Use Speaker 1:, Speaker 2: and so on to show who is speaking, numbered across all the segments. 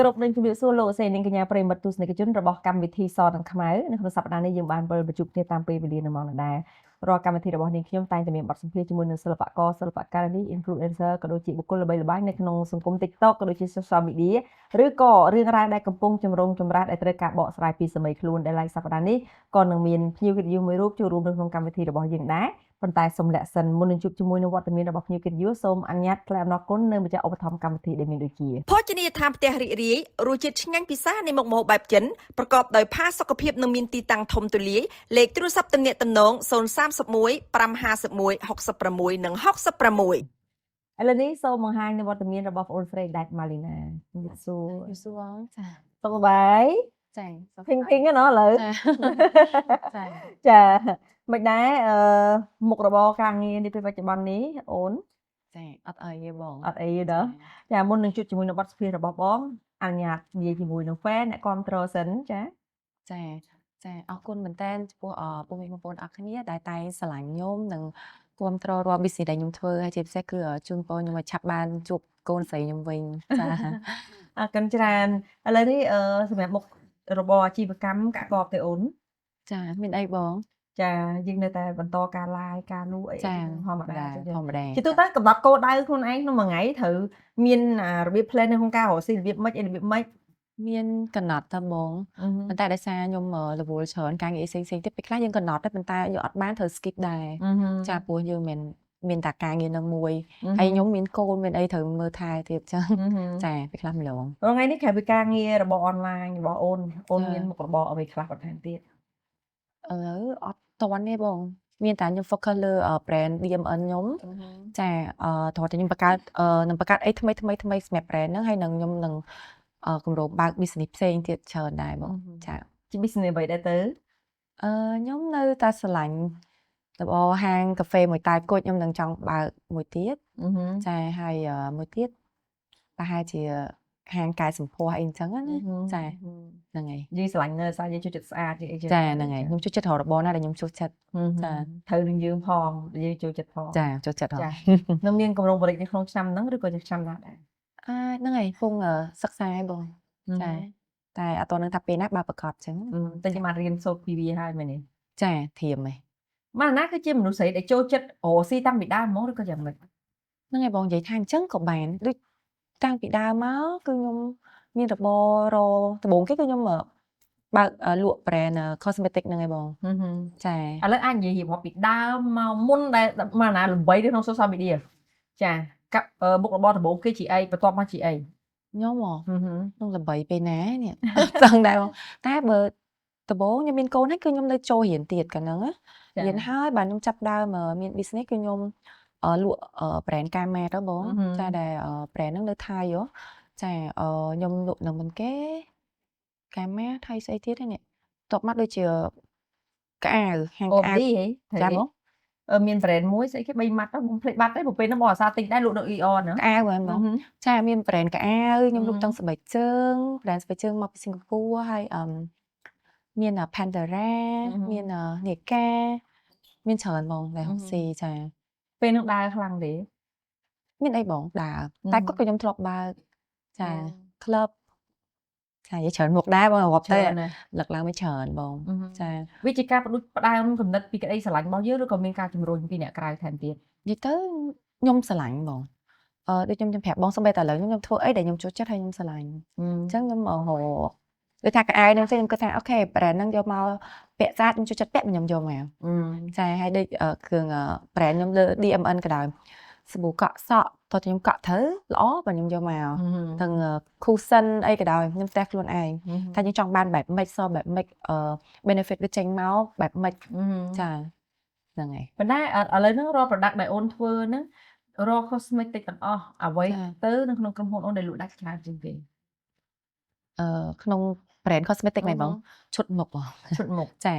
Speaker 1: គ្រប់នឹងជំរាបសួរលោកស្រីនិងកញ្ញាប្រិយមិត្តទស្សនិកជនរបស់កម្មវិធីសនិងខ្មៅនៅក្នុងសប្តាហ៍នេះយើងបានវិលប្រជុំគ្នាតាមពេលវេលានៅម៉ោងដដែលរាល់កម្មវិធីរបស់នាងខ្ញុំតែងតែមានបទសម្ភាសន៍ជាមួយនឹងសិល្បករសិល្បករនេះ influencer ក៏ដូចជាបុគ្គលល្បីល្បាញនៅក្នុងសង្គម TikTok ក៏ដូចជា social media ឬក៏រឿងរ៉ាវដែលកំពុងចម្រូងចម្រាសដែលត្រូវការបកស្រាយពីសម័យខ្លួនដែលឡែកសប្តាហ៍នេះក៏នឹងមានភ្ញៀវកិត្តិយសមួយរូបចូលរួមនៅក្នុងកម្មវិធីរបស់យើងដែរប៉ុន្តែសូមលាក់សិនមុននឹងជួបជាមួយនឹងវត្តមានរបស់ភ្ញៀវកិត្តិយសសូមអនុញ្ញាតថ្លែងអំណរគុណនៅម្ចាស់ឧបត្ថម្ភកម្មវិធីដែលមានដូចជា
Speaker 2: ភោជនីយដ្ឋានផ្ទះរីករាយរសជាតិឆ្ងាញ់ពិសានៃមុខម្ហូបបែបចិនប្រកបដោយផាសុកភាពនិងមានទីតាំងធំទូលាយលេខទូរស័ព្ទទំនាក់ទំនង031 551 66និង66
Speaker 1: ឥឡូវនេះសូមបង្ហាញនៅវត្តមានរបស់ប្អូនស្រីដែតម៉ាលីណាជំរាបសួរ
Speaker 3: យូសួរចា
Speaker 1: សុខសប្បាយ
Speaker 3: ចា
Speaker 1: ភីងភីងហ្នឹងណោះឥឡូវ
Speaker 3: ចាចា
Speaker 1: ចាមិនដែរអឺមុខរបរការងារនេះពេលបច្ចុប្បន្ននេះអូន
Speaker 3: ចាអត់អីទេបង
Speaker 1: អត់អីទេដល់ចាមុននឹងជួបជាមួយនឹងបទសម្ភាសន៍របស់បងអនុញ្ញាតនិយាយជាមួយនឹង fan អ្នកគាំទ្រសិនចា
Speaker 3: ចាចាអរគុណមែនតើចំពោះអពុកម៉ែបងប្អូនអរគ្នាដែលតែងស្រឡាញ់ខ្ញុំនិងគាំទ្ររាល់ business ដែលខ្ញុំធ្វើហើយជាពិសេសគឺជូនពរខ្ញុំឲ្យឆាប់បានជួបកូនស្រីខ្ញុំវិញចា
Speaker 1: អរគុណច្រើនឥឡូវនេះអឺសម្រាប់មុខរបរអាជីវកម្មកកបទេអូន
Speaker 3: ចាមានអីបង
Speaker 1: ចាយើងនៅតែបន្តការ live ការលក់អី
Speaker 3: ចា
Speaker 1: ធម្មតាចឹង
Speaker 3: ធម្មតា
Speaker 1: ជាទូទៅកំណត់គោលដៅខ្លួនឯងក្នុងមួយថ្ងៃត្រូវមានអារបៀប plan នៅក្នុងការរកស៊ីរបៀបម៉េចអីរបៀបម៉េច
Speaker 3: មានកំណត់តើបងប៉ុន្តែដោយសារខ្ញុំរវល់ច្រើនការងារផ្សេងៗទៀតពេលខ្លះយើងកំណត់ដែរប៉ុន្តែយើងអត់បានត្រូវ skip ដែរចាព្រោះយើងមិនមានតែការងារនឹងមួយហើយខ្ញុំមានកូនមានអីត្រូវមើលថែទៀតចឹងចាពេលខ្លះម្លង
Speaker 1: រាល់ថ្ងៃនេះក្រៅពីការងាររបស់អនឡាញរបស់អូនអូន
Speaker 3: ចា
Speaker 1: មានមុខរបរអ្វីខ្លះបន្ថែមទៀត
Speaker 3: ឥឡូវអត់តន់ទេបង មានតែខ្ញុំ focus លើ brand DMN ខ្ញុំចាអឺត្រង់តែខ្ញុំបង្កើតនឹងបង្កើតអីថ្មីថ្មីថ្មីសម្រាប់ brand ហ្នឹងហើយនឹងខ្ញុំនឹងគម្រោងបើក business ផ្សេងទៀតច្រើនដែរបងចា
Speaker 1: ជា business អ្វីដែរទៅ
Speaker 3: អឺខ្ញុំនៅតែស្រឡាញ់របរហាងកាហ្វេមួយតែគុជខ្ញុំនឹងចង់បើកមួយទៀតចាហើយមួយទៀតប្រហែលជាហាងកែសម្ផស្សអីអញ្ចឹងណាចាហ្នឹងហើយ
Speaker 1: យើងស្រឡាញ់នៅសារយើងចូលចិត្តស្អាតយើងអីចឹង
Speaker 3: ចាហ្នឹងហើយខ្ញុំចូលចិត្តរករបរណាដែលខ្ញុំចូលចិត្តចា
Speaker 1: ត្រូវនឹងយើងផងយើងចូលចិត្តផង
Speaker 3: ចាចូលចិត្តហ៎
Speaker 1: ចានឹងមានកម្រងបរិយានៅក្នុងឆ្នាំហ្នឹងឬក៏ឆ្នាំណាដែរ
Speaker 3: អាចហ្នឹងហើយពងសិក្សាឯងបងចាតែអត់តនឹងថាពេលណាបើប្រកាសចឹង
Speaker 1: តែខ្ញុំបានរៀនសូត្រពីវាហើយមែនទេ
Speaker 3: ចាធៀមឯង
Speaker 1: ម៉ាណាគឺជាមនុស្សស្រីដែលចូលចិត្តរកស៊ីតាំងពីដើមហ្មងឬក៏យ៉ាងម៉េច
Speaker 3: ហ្នឹងហើយបងនិយាយថាអញ្ចឹងក៏បានដូចតាំងពីដើមមកគឺខ្ញុំមានរបររដំបូងគេគឺខ្ញុំបើកលក់ brand cosmetic ហ្នឹងឯងបងចា
Speaker 1: ឥឡូវអាចនិយាយរៀបរាប់ពីដើមមកមុនដែលម៉ាណាល្បីនៅក្នុង social media ចាកាប់មុខរបរដំបូងគេជាអីបន្ទាប់មកជាអី
Speaker 3: ខ្ញុំហ៎ក្នុងល្បីពេលណានេះចង់ដែរបងតែបើដំបូងខ្ញុំមានកូនហើយគឺខ្ញុំនៅចូលរៀនទៀតកាលហ្នឹងណារៀនហើយបាទខ្ញុំចាប់ដើមមាន business គឺខ្ញុំលក់ brand កាម៉ាទៅបងចាដែល brand ហ្នឹងនៅថៃហ៎ចាខ្ញុំលក់នៅមុនគេកាម៉ាថៃស្អីទៀតនេះតបមកដូចជាកៅហាង
Speaker 1: អូ
Speaker 3: កៅ
Speaker 1: ឌីហី
Speaker 3: ចាបង
Speaker 1: មាន brand មួយស្អីគេ3ម៉ាត់ទៅបងភ្លេចបាត់ទេព្រោះពេលហ្នឹងបងអាសាទិញដែរលក់នៅ Aeon ណា
Speaker 3: កៅហ្នឹងបងចាមាន brand កៅខ្ញុំលក់ទាំងស្បែកជើង brand ស្បែកជើងមកពីសិង្ហបុរីហើយអឺមាន Pandora មាននេកាមានច្រើនបងដែលហុកស៊ីចា
Speaker 1: ពេលហ្នឹងដើរខ្លាំងទេ
Speaker 3: មានអីបងដើរតែគាត់ក៏ខ្ញុំធ្លាប់បើកចា club ចានិយាយច្រើនមុខដែរបងរាប់ទៅលឹកឡើងមិនច្រើនបងចា
Speaker 1: វាជាការបដិផ្ដើមកំណត់ពីក្តីស្រឡាញ់របស់យើងឬក៏មានការជំរុញពីអ្នកក្រៅថែមទៀត
Speaker 3: និយាយទៅខ្ញុំស្រឡាញ់បងអឺដូចខ្ញុំខ្ញុំប្រាប់បងសូម្បីតែឥឡូវខ្ញុំធ្វើអីដែលខ្ញុំចូលចិត្តហើយខ្ញុំស្រឡាញ់អញ្ចឹងខ្ញុំរកដូចថាកៅអៅហ្នឹងខ្ញុំគិតថាOK brand ហ្នឹងយកមកពាក់ស្អាតខ្ញុំចូលចិត្តពាក់ខ្ញុំយកមកចាហើយដូចគ្រឿង brand ខ្ញុំលើ DMN ក៏ដោយសាប៊ូកក់សក់តោះខ្ញុំកក់ត្រូវល្អបើខ្ញុំយកមកទាំង cushion អីក៏ដោយខ្ញុំតេស្តខ្លួនឯងថាយើងចង់បានបែបម៉េចសបែបម៉េច benefit វាចេញមកបែបម៉េចចាហ្នឹងហើយ
Speaker 1: ប៉ុន្តែឥឡូវហ្នឹងរាល់ product ដែលអូនធ្វើហ្នឹងរាល់ cosmetic ទាំងអស់អ្វីទៅនៅក្នុងក្រុមហ៊ុនអូនដែលលក់ដាច់ច្រើនជាងគេ
Speaker 3: អឺក្នុង brand cosmetic មែនបងឈុតមុខបង
Speaker 1: ឈុតមុខ
Speaker 3: ចា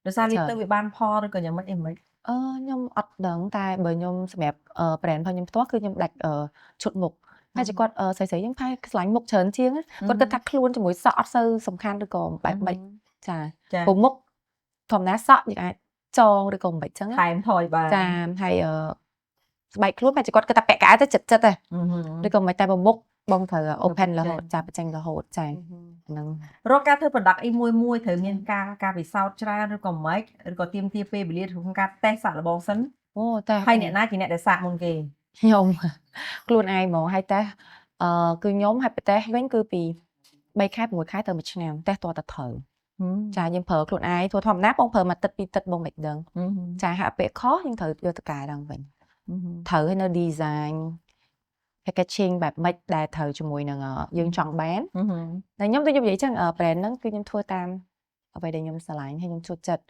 Speaker 1: ដោយសារលាបទៅវាបានផលឬក៏យ៉ាងម៉េចអីម៉េច
Speaker 3: អឺខ្ញុំអត់ដឹងតែបើខ្ញុំសម្រាប់ brand របស់ខ្ញុំផ្ទាល់គឺខ្ញុំដាច់ឈុតមុខហើយជាគាត់ស្រីៗយើងផែស្រឡាញ់មុខច្រើនជាងគាត់គិតថាខ្លួនជាមួយសក់អត់សូវសំខាន់ឬក៏បែបម៉េចចាព្រោះមុខធម្មតាសក់យើងអាចចងឬក៏មិនចឹង
Speaker 1: ថែមថយបាន
Speaker 3: ចាហើយស្បែកខ្លួនបែរជាគាត់គិតថាពាក់កៅអៅទៅចិត្តចិត្តហ៎ឬក៏មិនតែបើមុខ បងត្រូវ open រហូតចាបញ្ចេញរហូតចាហ្នឹង។
Speaker 1: រាល់ការធ្វើ product អីមួយមួយត្រូវមានការពិសោធន៍ច្រើនឬក៏មិនឬក៏ទាមទារពេលវេលាក្នុងការតេស្តសាកល្បងសិន
Speaker 3: អូតែ
Speaker 1: ហើយអ្នកណាជាអ្នកដែលសាកមុនគេ?
Speaker 3: ខ្ញុំខ្លួនឯងហ្មងហើយតេស្តគឺខ្ញុំហើយប្រទេសវិញគឺពី3ខែ6ខែទៅ1ឆ្នាំតេស្តតតែត្រូវចាយើងប្រើខ្លួនឯងធ្វើធម្មតាបងប្រើមួយទឹកពីរទឹកបងមិនដឹងចាហាក់ពេលខុសយើងត្រូវយកទៅកែឡើងវិញត្រូវឲ្យនៅ design packaging បែបម៉េចដែលត្រូវជាមួយនឹងយើងចង់បានតែខ្ញុំដូចខ្ញុំនិយាយចឹង brand ហ្នឹងគឺខ្ញុំធ្វើតាមអ្វីដែលខ្ញុំស្រឡាញ់ហើយខ្ញុំចូលចិត្ត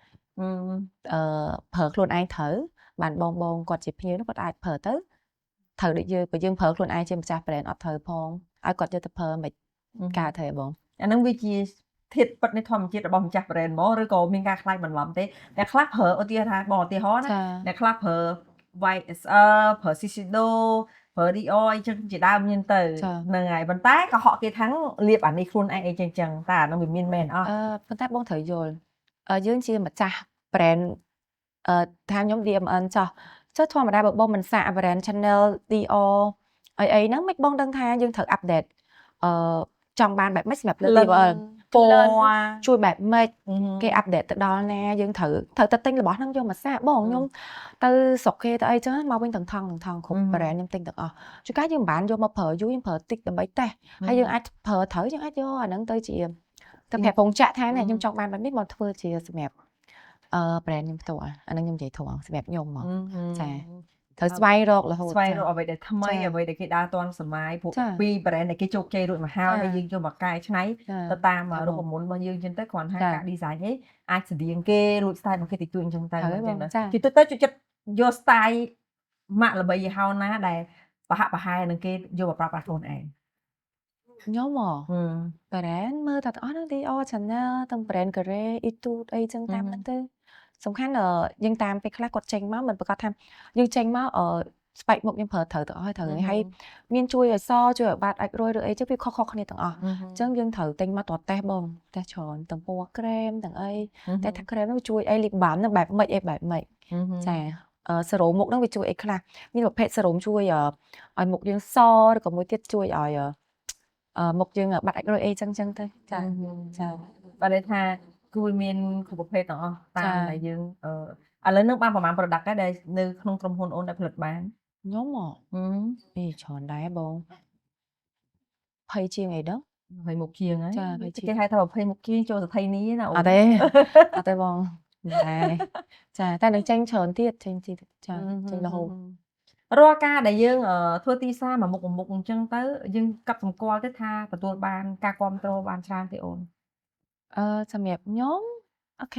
Speaker 3: ប្រើខ្លួនឯងត្រូវបានបងបងគាត់ជាភ្ញៀវគាត់អាចប្រើទៅត្រូវដូចយើងបើយើងប្រើខ្លួនឯងជាម្ចាស់ brand អត់ត្រូវផងឲ្យគាត់យកទៅប្រើមិនកើតត្រូវបង។
Speaker 1: អាហ្នឹងវាជាធាតុពិតនៃធម្មជាតិរបស់ម្ចាស់ brand ហ្មងឬក៏មានការខ្លាចបន្លំទេអ្នកខ្លះប្រើឧទាហរណ៍ថាបងឧទាហរណ៍ណាអ្នកខ្លះប្រើ YSL ប្រើ Shiseido ប្រើ Dior អីចឹងជាដើមញ៉ឹងទៅហ្នឹងហើយប៉ុន្តែក៏ហក់គេថាំងលាបអានេះខ្លួនឯងអីចឹងចឹងតែអានោះវាមានមែនអត់?
Speaker 3: អឺប៉ុន្តែបងត្រូវយល់យើងជាម្ចាស់ brand ថាខ្ញុំ DMN ចោះចុះធម្មតាបើបងមិនសាក brand Chanel Dior អីអីហ្នឹងមិនបងដឹងថាយើងត្រូវ update ចង់បានបែបម៉េចសម្រាប់លើ DMN
Speaker 1: ពណ៌
Speaker 3: ជួយបែបម៉េចគេ update ទៅដល់ណាយើងត្រូវទៅទិញរបស់ហ្នឹងយកមកសាកបងខ្ញុំទៅស្រុកគេទៅអីចឹងមកវិញទាំងថងទាំងថងគ្រប់ brand ខ្ញុំទិញទាំងអស់ជួនកាលយើងមិនបានយកមកប្រើយូរយើងប្រើតិចដើម្បីតេស្តហើយយើងអាចប្រើត្រូវយើងអាចយកអាហ្នឹងទៅជាទៅប្រាប់ពងចាក់ថាខ្ញុំចង់បានបែបនេះមកធ្វើជាសម្រាប់brand ខ្ញុំផ្ទាល់អាហ្នឹងខ្ញុំនិយាយត្រង់សម្រាប់ខ្ញុំហ្មងចាត្រូវស្វែងរករហូត។
Speaker 1: ស្វែងរកអ្វីដែលថ្មីអ្វីដែលគេដើរទាន់សម័យព្រោះពី brand ដែលគេជោគជ័យរួចមកហើយហើយយើងយកមកកែច្នៃទៅតាមរូបមន្តរបស់យើងចឹងទៅគ្រាន់តែការ design អីអាចស្តៀងគេលួច style របស់គេតិចតួចចឹងទៅចឹងទៅទៅចូលចិត្តយក style ម៉ាក់ល្បីយីហោណាដែលប្រហាក់ប្រហែលនឹងគេយកមកប្រើប្រាស់ខ្លួនឯង?
Speaker 3: ខ្ញុំហ៎ brand មើលតែទាំងអស់ហ្នឹង Dior Chanel ទាំង brand កូរ៉េ Etude អីចឹងតាមហ្នឹងទៅសំខាន់យើងតាមពេលខ្លះគាត់ចេញមកមិនប្រកាសថាយើងចេញមកស្បែកមុខយើងប្រើត្រូវទាំងអស់ហើយត្រូវហើយមានជួយឲ្យសជួយឲ្យបាត់អាចម៍រុយឬអីចឹងវាខុសៗគ្នាទាំងអស់អញ្ចឹងយើងត្រូវទិញមកតតេស្តបងតេស្តច្រើនទាំងពណ៌ក្រែមទាំងអីតែថាក្រែមហ្នឹងវាជួយអី lip balm ហ្នឹងបែបម៉េចអីបែបម៉េចចាសេរ៉ូមមុខហ្នឹងវាជួយអីខ្លះមានប្រភេទសេរ៉ូមជួយឲ្យមុខយើងសឬក៏មួយទៀតជួយឲ្យមុខយើងបាត់អាចម៍រុយអីចឹងចឹងទៅចាចា
Speaker 1: បាទន័យថាគឺវាមានគ្រប់ប្រភេទទាំងអស់តាមដែលយើងឥឡូវនឹងបានប្រហែល product ដែរដែលនៅក្នុងក្រុមហ៊ុនអូនដែលផលិតបាន?
Speaker 3: ខ្ញុំហ៎អេច្រើនដែរបង20ជាងអីដឹង។
Speaker 1: 20មុខជាងហើយ
Speaker 3: ចា20ជាង
Speaker 1: គេហៅថា20មុខជាងចូលសថីនីណាអូន
Speaker 3: អត់ទេអត់ទេបងដែរចាតែនឹងចេញច្រើនទៀតចេញទៀតចាចេញរហូត។
Speaker 1: រាល់ការដែលយើងធ្វើទីផ្សារមួយមុខមួយមុខអញ្ចឹងទៅយើងកត់សម្គាល់ទៅថាទទួលបានការគ្រប់គ្រងបានច្រើនទេអូន?
Speaker 3: សម្រាប់ខ្ញុំ OK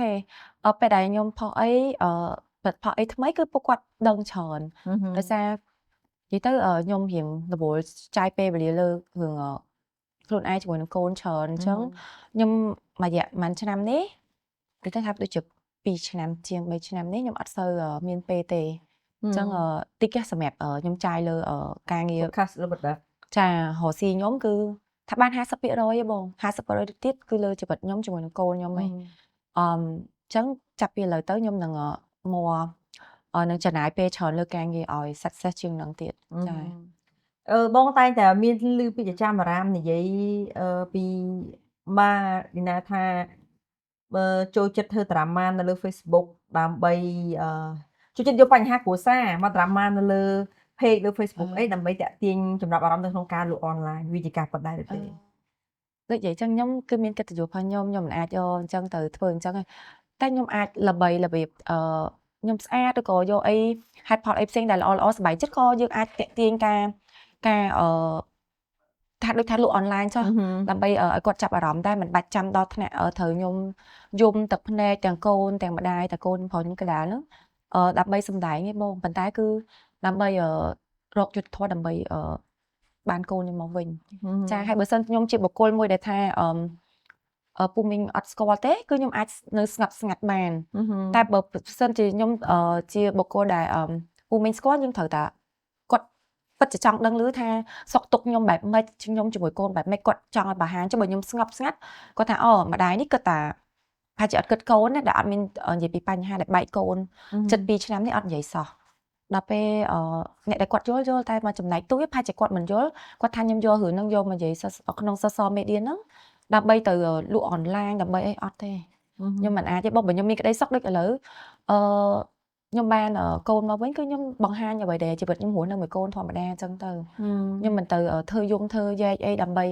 Speaker 3: ពេលដែលខ្ញុំផុសអីផុសអីថ្មីគឺពួកគាត់ដឹងច្រើនដោយសារនិយាយទៅខ្ញុំរៀងរវល់ចាយពេលវេលាលើរឿងខ្លួនឯងជាមួយនឹងកូនច្រើនអញ្ចឹងខ្ញុំមួយរយៈប្រហែលឆ្នាំនេះដូចថាដូចជា2ឆ្នាំជាង3ឆ្នាំនេះខ្ញុំអត់សូវមានពេលទេអញ្ចឹងតិចសម្រាប់ខ្ញុំចាយលើការងារ
Speaker 1: focus លើ product
Speaker 3: ចារកស៊ីខ្ញុំគឺថាបាន50%ឯងបង50%ទៀតគឺលើជីវិតខ្ញុំជាមួយនឹងកូនខ្ញុំឯងអឺអញ្ចឹងចាប់ពីឥឡូវទៅខ្ញុំនឹងមកនឹងចំណាយពេលច្រើនលើការងារឲ្យ success ជាងនឹងទៀតចា។
Speaker 1: បងតែងតែមានឮពីចចាមអារាមនិយាយពីបាឌីណាថាបើចូលចិត្តធ្វើ drama នៅលើ Facebook ដើម្បីចូលចិត្តយកបញ្ហាគ្រួសារមក drama នៅលើ page លើ Facebook អីដើម្បីតាក់ទាញចំណាប់អារម្មណ៍នៅក្នុងការលក់អនឡាញវាជាការពិតដែរទេ?
Speaker 3: ដូចនិយាយចឹងខ្ញុំគឺមានកិត្តិយសរបស់ខ្ញុំខ្ញុំមិនអាចយកអញ្ចឹងទៅធ្វើអញ្ចឹងទេតែខ្ញុំអាចល្បីរបៀបខ្ញុំស្អាតឬក៏យកអីហេតុផលអីផ្សេងដែលល្អល្អសប្បាយចិត្តក៏យើងអាចតាក់ទាញការថាដូចថាលក់អនឡាញចុះដើម្បីឲ្យគាត់ចាប់អារម្មណ៍តែមិនបាច់ចាំដល់ថ្នាក់ត្រូវខ្ញុំយំទឹកភ្នែកទាំងកូនទាំងម្ដាយតែកូនប្រុសខ្ញុំកដាលហ្នឹងដើម្បីសំដែងឯងបងប៉ុន្តែគឺដើម្បីរកយុត្តិធម៌ដើម្បីបានកូនខ្ញុំមកវិញចាហើយបើសិនខ្ញុំជាបុគ្គលមួយដែលថាពូមីងអត់ស្គាល់ទេគឺខ្ញុំអាចនៅស្ងប់ស្ងាត់បានតែបើសិនជាខ្ញុំជាបុគ្គលដែលពូមីងស្គាល់ខ្ញុំត្រូវតែគាត់ពិតជាចង់ដឹងឮថាសុខទុក្ខខ្ញុំបែបម៉េចខ្ញុំជាមួយកូនបែបម៉េចគាត់ចង់ឲ្យបង្ហាញចុះបើខ្ញុំស្ងប់ស្ងាត់គាត់ថាអូម្ដាយនេះគាត់តាប្រហែលជាអត់គិតកូនណាដែលអត់មាននិយាយពីបញ្ហាដែលបែកកូនចិត្ត2ឆ្នាំនេះអត់និយាយសោះ។ ដល់ពេលអ្នកដែលគាត់យល់យល់តែមកចំណែកទូចប្រហែលជាគាត់មិនយល់គាត់ថាខ្ញុំយករឿងហ្នឹងយកមកនិយាយក្នុង social media ហ្នឹងដើម្បីទៅលក់អនឡាញដើម្បីអីអត់ទេខ្ញុំមិនអាចទេបងបើខ្ញុំមានក្តីសុខដូចឥឡូវអឺខ្ញុំបានកូនមកវិញគឺខ្ញុំបង្ហាញអ្វីដែលជីវិតខ្ញុំរស់នៅមួយកូនធម្មតាអញ្ចឹងទៅខ្ញុំមិនទៅធ្វើយំធ្វើយែកអីដើម្បី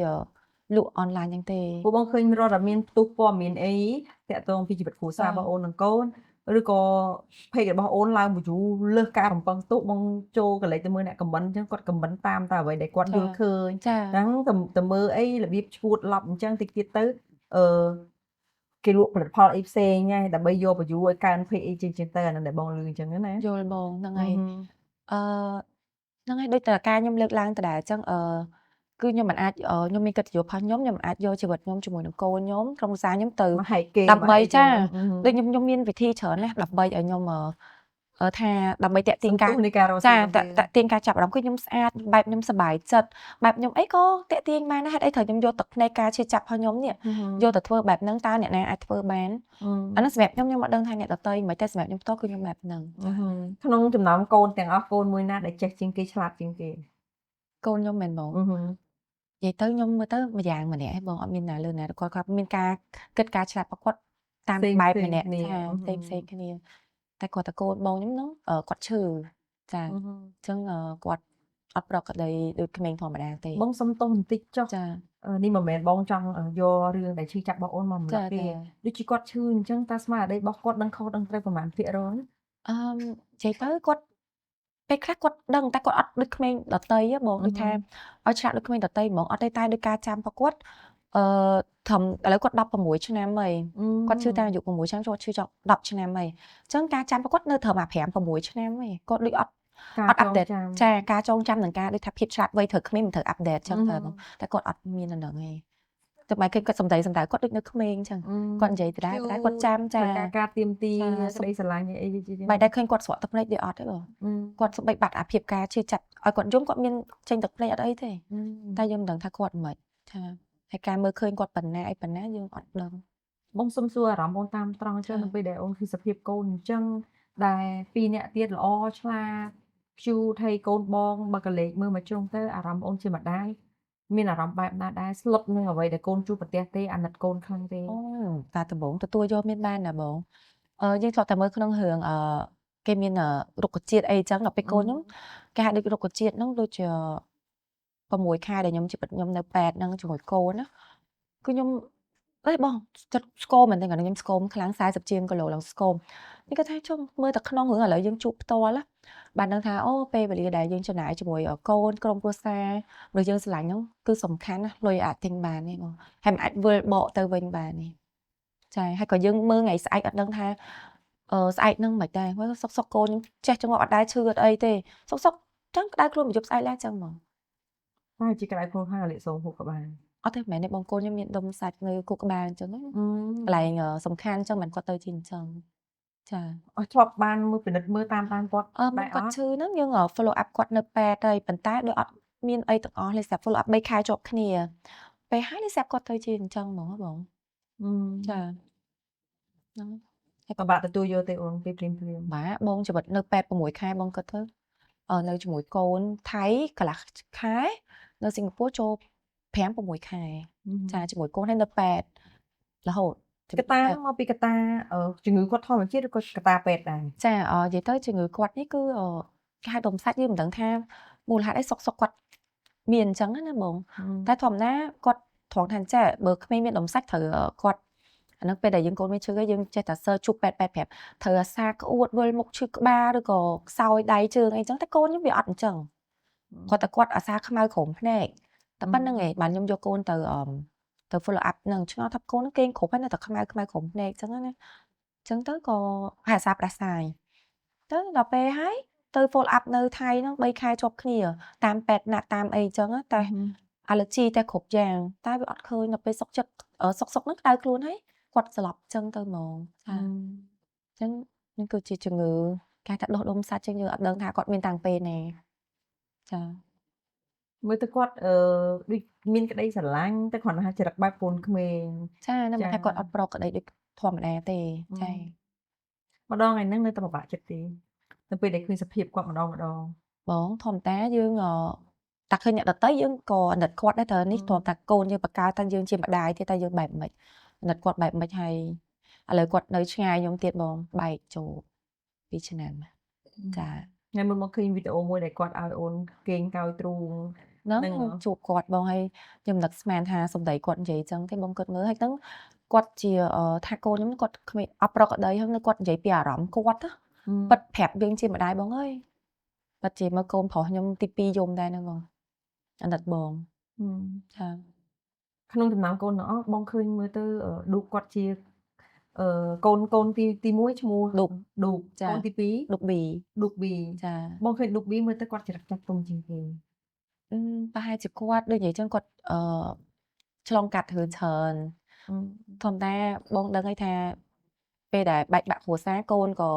Speaker 3: លក់អនឡាញហ្នឹងទេ
Speaker 1: ពួកបងឃើញរត់តែមានផ្ទុះព័ត៌មានអីតាក់ទងពីជីវិតគ្រួសាររបស់អូននិងកូនឬក៏ page របស់អូនឡើង view លើសការរំពឹងទុកបងចូលកលេចទៅមើលអ្នក comment អញ្ចឹងគាត់ comment តាមតែអ្វីដែលគាត់យល់ឃើញហ្នឹងទៅមើលអីរបៀបឈួតឡប់អញ្ចឹងតិចទៀតទៅអឺគេលក់ផលិតផលអីផ្សេងហើយដើម្បីយក view ឲ្យកើន page អីជាងទៅអាហ្នឹងដែលបងលឺអញ្ចឹងណា
Speaker 3: យល់បងហ្នឹងហើយអឺហ្នឹងហើយដូចតែការខ្ញុំលើកឡើងដដែលអញ្ចឹងអឺគឺខ្ញុំមិនអាចខ្ញុំមានកិត្តិយសរបស់ខ្ញុំខ្ញុំមិនអាចយកជីវិតខ្ញុំជាមួយនឹងកូនខ្ញុំក្រុមគ្រួសារខ្ញុំទៅដើម្បីចាដូចខ្ញុំមានវិធីច្រើនណាស់ដើម្បីឲ្យខ្ញុំថាដើម្បីតាក់ទាញការចាតាក់ទាញការចាប់អារម្មណ៍គឺខ្ញុំស្អាតបែបខ្ញុំសប្បាយចិត្តបែបខ្ញុំអីក៏តាក់ទាញបានដែរហេតុអីត្រូវខ្ញុំយកទឹកភ្នែកការឈឺចាប់របស់ខ្ញុំនេះយកទៅធ្វើបែបហ្នឹងតើអ្នកណាអាចធ្វើបានអាហ្នឹងសម្រាប់ខ្ញុំខ្ញុំអត់ដឹងថាអ្នកដទៃមិនតែសម្រាប់ខ្ញុំផ្ទាល់គឺខ្ញុំបែបហ្នឹង
Speaker 1: ក្នុងចំណោមកូនទាំងអស់កូនមួយណាដែលចេះជាងគេឆ្លាតជាងគេ
Speaker 3: កូនខ្ញុំមែនបងនិយាយទៅខ្ញុំមើលទៅម្យ៉ាងម្នាក់ឯងបងអត់មានណាលើណាគាត់គាត់មានការគិតការឆ្លាតរបស់គាត់តាមបែបម្នាក់ចាផ្សេងផ្សេងគ្នាតែគាត់តកូនបងខ្ញុំហ្នឹងគាត់ឈឺចាអញ្ចឹងគាត់អត់ប្រក្រតីដូចក្មេងធម្មតាទេ
Speaker 1: បងសុំទោសបន្តិចចុះចានេះមិនមែនបងចង់យករឿងដែលឈឺចាប់របស់អូនមកម្លឹកទេដូចជាគាត់ឈឺអញ្ចឹងតើស្មារតីរបស់គាត់ដឹងខុសដឹងត្រូវប្រហែលភាគរយ
Speaker 3: អឺនិយាយទៅគាត់ពេលខ្លះគាត់ដឹងតែគាត់អត់ដូចក្មេងដតីបងដូចថាឲ្យឆ្លាតដូចក្មេងដតីហ្មងអត់ទេតែដូចការចាំរបស់គាត់អឺត្រឹមឥឡូវគាត់16ឆ្នាំហើយគាត់ឈឺតាំងអាយុ6ឆ្នាំគាត់ឈឺចប់10ឆ្នាំហើយអញ្ចឹងការចាំរបស់គាត់នៅត្រឹមអា5 6ឆ្នាំឯងគាត់ដូចអត់អត់ update ចាការចងចាំនឹងការដូចថាភាពឆ្លាតវៃត្រូវក្មេងមិនត្រូវ update ចឹងទៅបងតែគាត់អត់មានអាហ្នឹងឯងតែបែរឃើញគាត់សំដីសំដៅគាត់ដូចនៅក្មេងចឹងគាត់និយាយដដែលដដែលគាត់ចាំចា
Speaker 1: ការទៀមទីស្ដីស្រឡាញ់អី
Speaker 3: បែរតែឃើញគាត់ស្រក់ទឹកភ្នែកដូចអត់ទេបងគាត់សំបីបាត់អាភាពការឈឺចាប់ឲ្យគាត់យំគាត់មានចេញទឹកភ្នែកអត់អីទេតែយើងមិនដឹងថាគាត់មិនចាហើយការមើលឃើញគាត់បណ្ណាអីបណ្ណាយើងអត់ដឹង
Speaker 1: បងសុំសួរអារម្មណ៍បងតាមត្រង់ចឹងនៅពេលដែលអូនគឺសភាពកូនអញ្ចឹងដែលពីរអ្នកទៀតល្អឆ្លាតខ្ជូថៃកូនបងបើកលេចមើលមកជ្រុងទៅអារម្មណ៍អូនជាម្ដាយមានអារម្មណ៍បែបណាដែរស្លុតនឹងអ្វីដែលកូនជួបប្រទះទេអាណិតកូនខ្លាំងទេ
Speaker 3: អូតាដំបងទទួលយកមានបានណាបងអឺយើងធ្លាប់តែមើលក្នុងរឿងអឺគេមានរុក្ខជាតិអីចឹងដល់ពេលកូនខ្ញុំគេហៅដូចរុក្ខជាតិហ្នឹងដូចជា6ខែដែលខ្ញុំជីវិតខ្ញុំនៅពេទ្យហ្នឹងជាមួយកូនណាគឺខ្ញុំអេបងចិត្តស្គមមែនទេគាត់ខ្ញុំស្គមខ្លាំង40ជាងគីឡូឡើងស្គមនេះគាត់ថាជុំមើលតែក្នុងរឿងឥឡូវយើងជួបផ្ទាល់ណាបានដឹងថាអូពេលវេលាដែលយើងចំណាយជាមួយកូនក្រុមគ្រួសារឬយើងស្រឡាញ់ហ្នឹងគឺសំខាន់ណាលុយអាចទិញបានទេបងហើយមិនអាចវិលបកទៅវិញបានទេចាហើយក៏យើងមើលថ្ងៃស្អែកអត់ដឹងថាអឺស្អែកហ្នឹងមិនដែរមើលសុកសុកកូនចេះចង្អក់អត់ដែរឈឺអត់អីទេសុកសុកចឹងក្តៅខ្លួនមួយយប់ស្អែកឡើងចឹងហ្មង
Speaker 1: តែជាក្តៅខ្លួនហើយលាកសូមហូបក៏បាន
Speaker 3: អត់ទេមែនទេបងកូនខ្ញុំមានដុំសាច់នៅគូក្បាលអញ្ចឹងកន្លែងសំខាន់អញ្ចឹងមិនគាត់ទៅជាអញ្ចឹងចា
Speaker 1: អស់ធ្លាប់បានមើលពិនិត្យមើលតាមតាមគាត់
Speaker 3: ដែរគាត់ឈឺហ្នឹងយើង follow up គាត់នៅពេទ្យហើយប៉ុន្តែដូចអត់មានអីទាំងអស់លេស្រាប់ follow up 3ខែជាប់គ្នាពេលហើយលេស្រាប់គាត់ទៅជាអញ្ចឹងហ្មងបងចា
Speaker 1: ហ្នឹងហើយពិបាកទទួលយកទេអូនពេលព្រាមព្រាម
Speaker 3: បាទបងជីវិតនៅពេទ្យ6ខែបងគិតទៅនៅជាមួយកូនថៃកន្លះខែនៅសិង្ហបុរីចូល5 6ខែចាជាមួយកូនហើយនៅពេទ្យរហូត
Speaker 1: កតាមកពីកតាជំងឺគាត់ធម្មជាតិឬក៏កតាពេទ្យដែរ
Speaker 3: ចានិយាយទៅជំងឺគាត់នេះគឺគេហៅដុំសាច់យើងមិនដឹងថាមូលហេតុអីសុកសុកគាត់មានអញ្ចឹងណាបងតែធម្មតាគាត់ត្រង់ថាចាបើក្មេងមានដុំសាច់ត្រូវគាត់អាហ្នឹងពេលដែលយើងកូនមានឈឺយើងចេះតែសើជួបពេទ្យពេទ្យប្រាប់ត្រូវអាសាក្អួតវិលមុខឈឺក្បាលឬក៏ខ្សោយដៃជើងអីចឹងតែកូនខ្ញុំវាអត់អញ្ចឹងគាត់តែគាត់អាសាខ្មៅក្រោមភ្នែកតែប៉ុណ្្នឹងឯងបានខ្ញុំយកកូនទៅទៅ follow up នឹងឆ្ងល់ថាកូនគេងគ្រប់ហើយនៅតែខ្មៅខ្មៅក្រោមភ្នែកចឹងណាអញ្ចឹងទៅក៏ហើយអាសាផ្ដាសាយទៅដល់ពេលហើយទៅ follow up នៅថៃហ្នឹង3ខែជាប់គ្នាតាមពេទ្យណាត់តាមអីចឹងតែ allergy តែគ្រប់យ៉ាងតែវាអត់ឃើញដល់ពេលសុកចិត្តសុកសុកហ្នឹងក្តៅខ្លួនហើយគាត់ស្លាប់ចឹងទៅហ្មងចាអញ្ចឹងនេះគឺជាជំងឺគេថាដុះដុំសាច់ចឹងយើងអត់ដឹងថាគាត់មានតាំងពេលណាចា
Speaker 1: មើលទៅគាត់អឺដូចមានក្តីស្រឡាញ់តែគ្រាន់តែថាចរិតបែបកូនក្មេង
Speaker 3: ចានឹងថាគាត់អត់ប្រក្រតីដូចធម្មតាទេចា
Speaker 1: ម្ដងថ្ងៃហ្នឹងនៅតែពិបាកចិត្តទេ នៅពេលដែលឃើញសភាពគាត់ម្ដងម្ដង
Speaker 3: បងធម្មតាយើងតែឃើញអ្នកដទៃយើងក៏អាណិតគាត់ដែរតើនេះទ្រាំតែកូនយើងបង្កើតតែយើងជាម្ដាយទៀតតែយើងបែបម៉េចអាណិតគាត់បែបម៉េចហើយឥឡូវគាត់នៅឆ្ងាយខ្ញុំទៀតបងបែកចូល2ឆ្នាំចា
Speaker 1: ថ្ងៃមុនមកឃើញវីដេអូមួយដែលគាត់ឲ្យអូនគេងកោយទ្រូង
Speaker 3: ហ្នឹងជួបគាត់បងហើយខ្ញុំនឹកស្មានថាសម្ដីគាត់និយាយចឹងទេបងគាត់មើលហើយហ្នឹងគាត់ជាថាកូនខ្ញុំគាត់គ្មានអប្រក្រតីហ្នឹងគាត់និយាយពីអារម្មណ៍គាត់ណាប៉ិតប្រាប់យើងជាម្ដាយបងអើយប៉ិតជាមើលកូនប្រុសខ្ញុំទី2យំដែរហ្នឹងបងអាណិតបងចា
Speaker 1: ក្នុងចំណោមកូនទាំងអស់បងឃើញមើលទៅឌូកគាត់ជាកូនកូនទី1ឈ្មោះ
Speaker 3: ឌូក
Speaker 1: ឌូកកូនទី2
Speaker 3: ឌូកប៊ី
Speaker 1: ឌូកប៊ី
Speaker 3: ចា
Speaker 1: បងឃើញឌូកប៊ីមើលទៅគាត់ចរិតចាស់ទុំជាងគេ
Speaker 3: ប្រហែលជាគាត់ដូចនិយាយចឹងគាត់ឆ្លងកាត់រឿងច្រើនធម្មតាបងដឹងហើយថាពេលដែលបែកបាក់គ្រួសារកូនក៏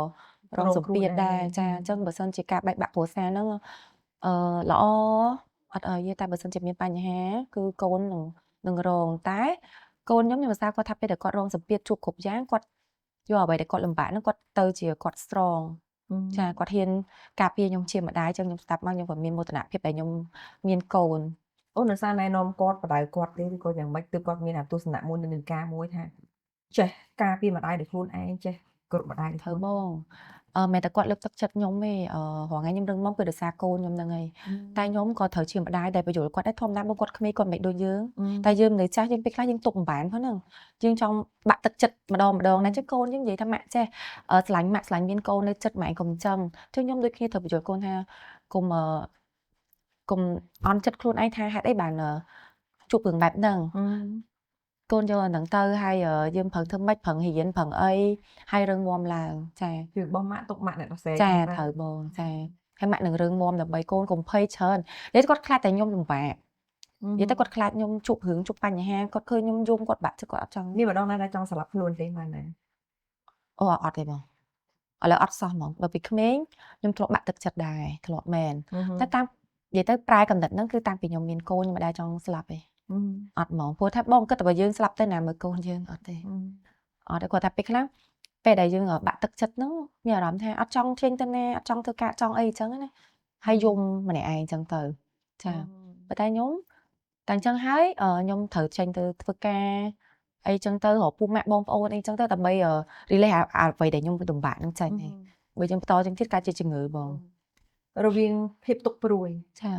Speaker 3: រងសម្ពាធដែរចាអញ្ចឹងបើសិនជាការបែកបាក់គ្រួសារហ្នឹងល្អអត់អីទេតែបើសិនជាមានបញ្ហាគឺកូននឹងរងតែកូនខ្ញុំខ្ញុំសរសើរគាត់ថាពេលដែលគាត់រងសម្ពាធជួបគ្រប់យ៉ាងគាត់យកអ្វីដែលគាត់លំបាកហ្នឹងគាត់ទៅជាគាត់ strong ចាគាត់ហ៊ានការពារខ្ញុំជាម្ដាយចឹងខ្ញុំស្ដាប់មកខ្ញុំក៏មានមោទនភាពដែលខ្ញុំមានកូន
Speaker 1: អូននៅសារណែនាំគាត់បដៅគាត់ទេឬក៏យ៉ាងម៉េចទើបគាត់មានអាទស្សនៈមួយនិន្នាការមួយថាចេះការពារម្ដាយដោយខ្លួនឯងចេះគ្រប់ម្ដាយ
Speaker 3: ត្រូវបងមិនតែគាត់លើកទឹកចិត្តខ្ញុំទេរាល់ថ្ងៃខ្ញុំរឹងមាំគឺដោយសារកូនខ្ញុំហ្នឹងឯងតែខ្ញុំក៏ត្រូវជាម្ដាយដែលបញ្យល់គាត់ដែរធម្មតាបងគាត់ក្មេងគាត់មិនដូចយើងតែយើងនៅចាស់យើងពេលខ្លះយើងទប់មិនបានផងហ្នឹងយើងចង់បាក់ទឹកចិត្តម្ដងម្ដងណាចឹងកូនយើងនិយាយថាម៉ាក់ចេះស្រឡាញ់ម៉ាក់ស្រឡាញ់មានកូននៅចិត្តម៉ែកុំចឹងចឹងខ្ញុំដូចគ្នាត្រូវបញ្យល់កូនថាកុំកុំអន់ចិត្តខ្លួនឯងថាហេតុអីបានជួបរឿងបែបហ្នឹងកូនយកអាហ្នឹងទៅហើយយើងប្រឹងធ្វើម៉េចប្រឹងរៀនប្រឹងអីហើយរឹងមាំឡើងចា
Speaker 1: គឺរបស់ម៉ាក់ទុកម៉ាក់អ្នកដោះស្រាយ
Speaker 3: ចាត្រូវបងចាហើយម៉ាក់នឹងរឹងមាំដើម្បីកូនកុំភ័យច្រើននិយាយគាត់ខ្លាចតែខ្ញុំលំបាកនិយាយទៅគាត់ខ្លាចខ្ញុំជួបរឿងជួបបញ្ហាគាត់ឃើញខ្ញុំយំគាត់បាក់ចិត្តគាត់អត់ចង់
Speaker 1: មានម្ដងណាដែលចង់ស្លាប់ខ្លួនទេម៉ាណា
Speaker 3: អូអត់ទេបងឥឡូវអត់សោះហ្មងបើពីក្មេងខ្ញុំធ្លាប់បាក់ទឹកចិត្តដែរធ្លាប់មែនតែតាមនិយាយទៅប្រែកំណត់ហ្នឹងគឺតាំងពីខ្ញុំមានកូនខ្ញុំមិនដែលចង់ស្លាប់ទេអត់ហ្មងព្រោះថាបងគិតតែបើយើងស្លាប់ទៅណាមើលកូនយើងអត់ទេអត់ទេគាត់ថាពេលខ្លះពេលដែលយើងបាក់ទឹកចិត្តហ្នឹងមានអារម្មណ៍ថាអត់ចង់ចេញទៅណាអត់ចង់ធ្វើការចង់អីអញ្ចឹងណាហើយយំម្នាក់ឯងអញ្ចឹងទៅចាប៉ុន្តែខ្ញុំតែអញ្ចឹងហើយខ្ញុំត្រូវចេញទៅធ្វើការអីចឹងទៅរកពូម៉ាក់បងប្អូនអីចឹងទៅដើម្បី relate អ្វីដែលខ្ញុំលំបាកហ្នឹងចេញឯងបើយើងបន្តចឹងទៀតកើតជាជំងឺបង
Speaker 1: រវាងភាពទុកព្រួយ
Speaker 3: ចា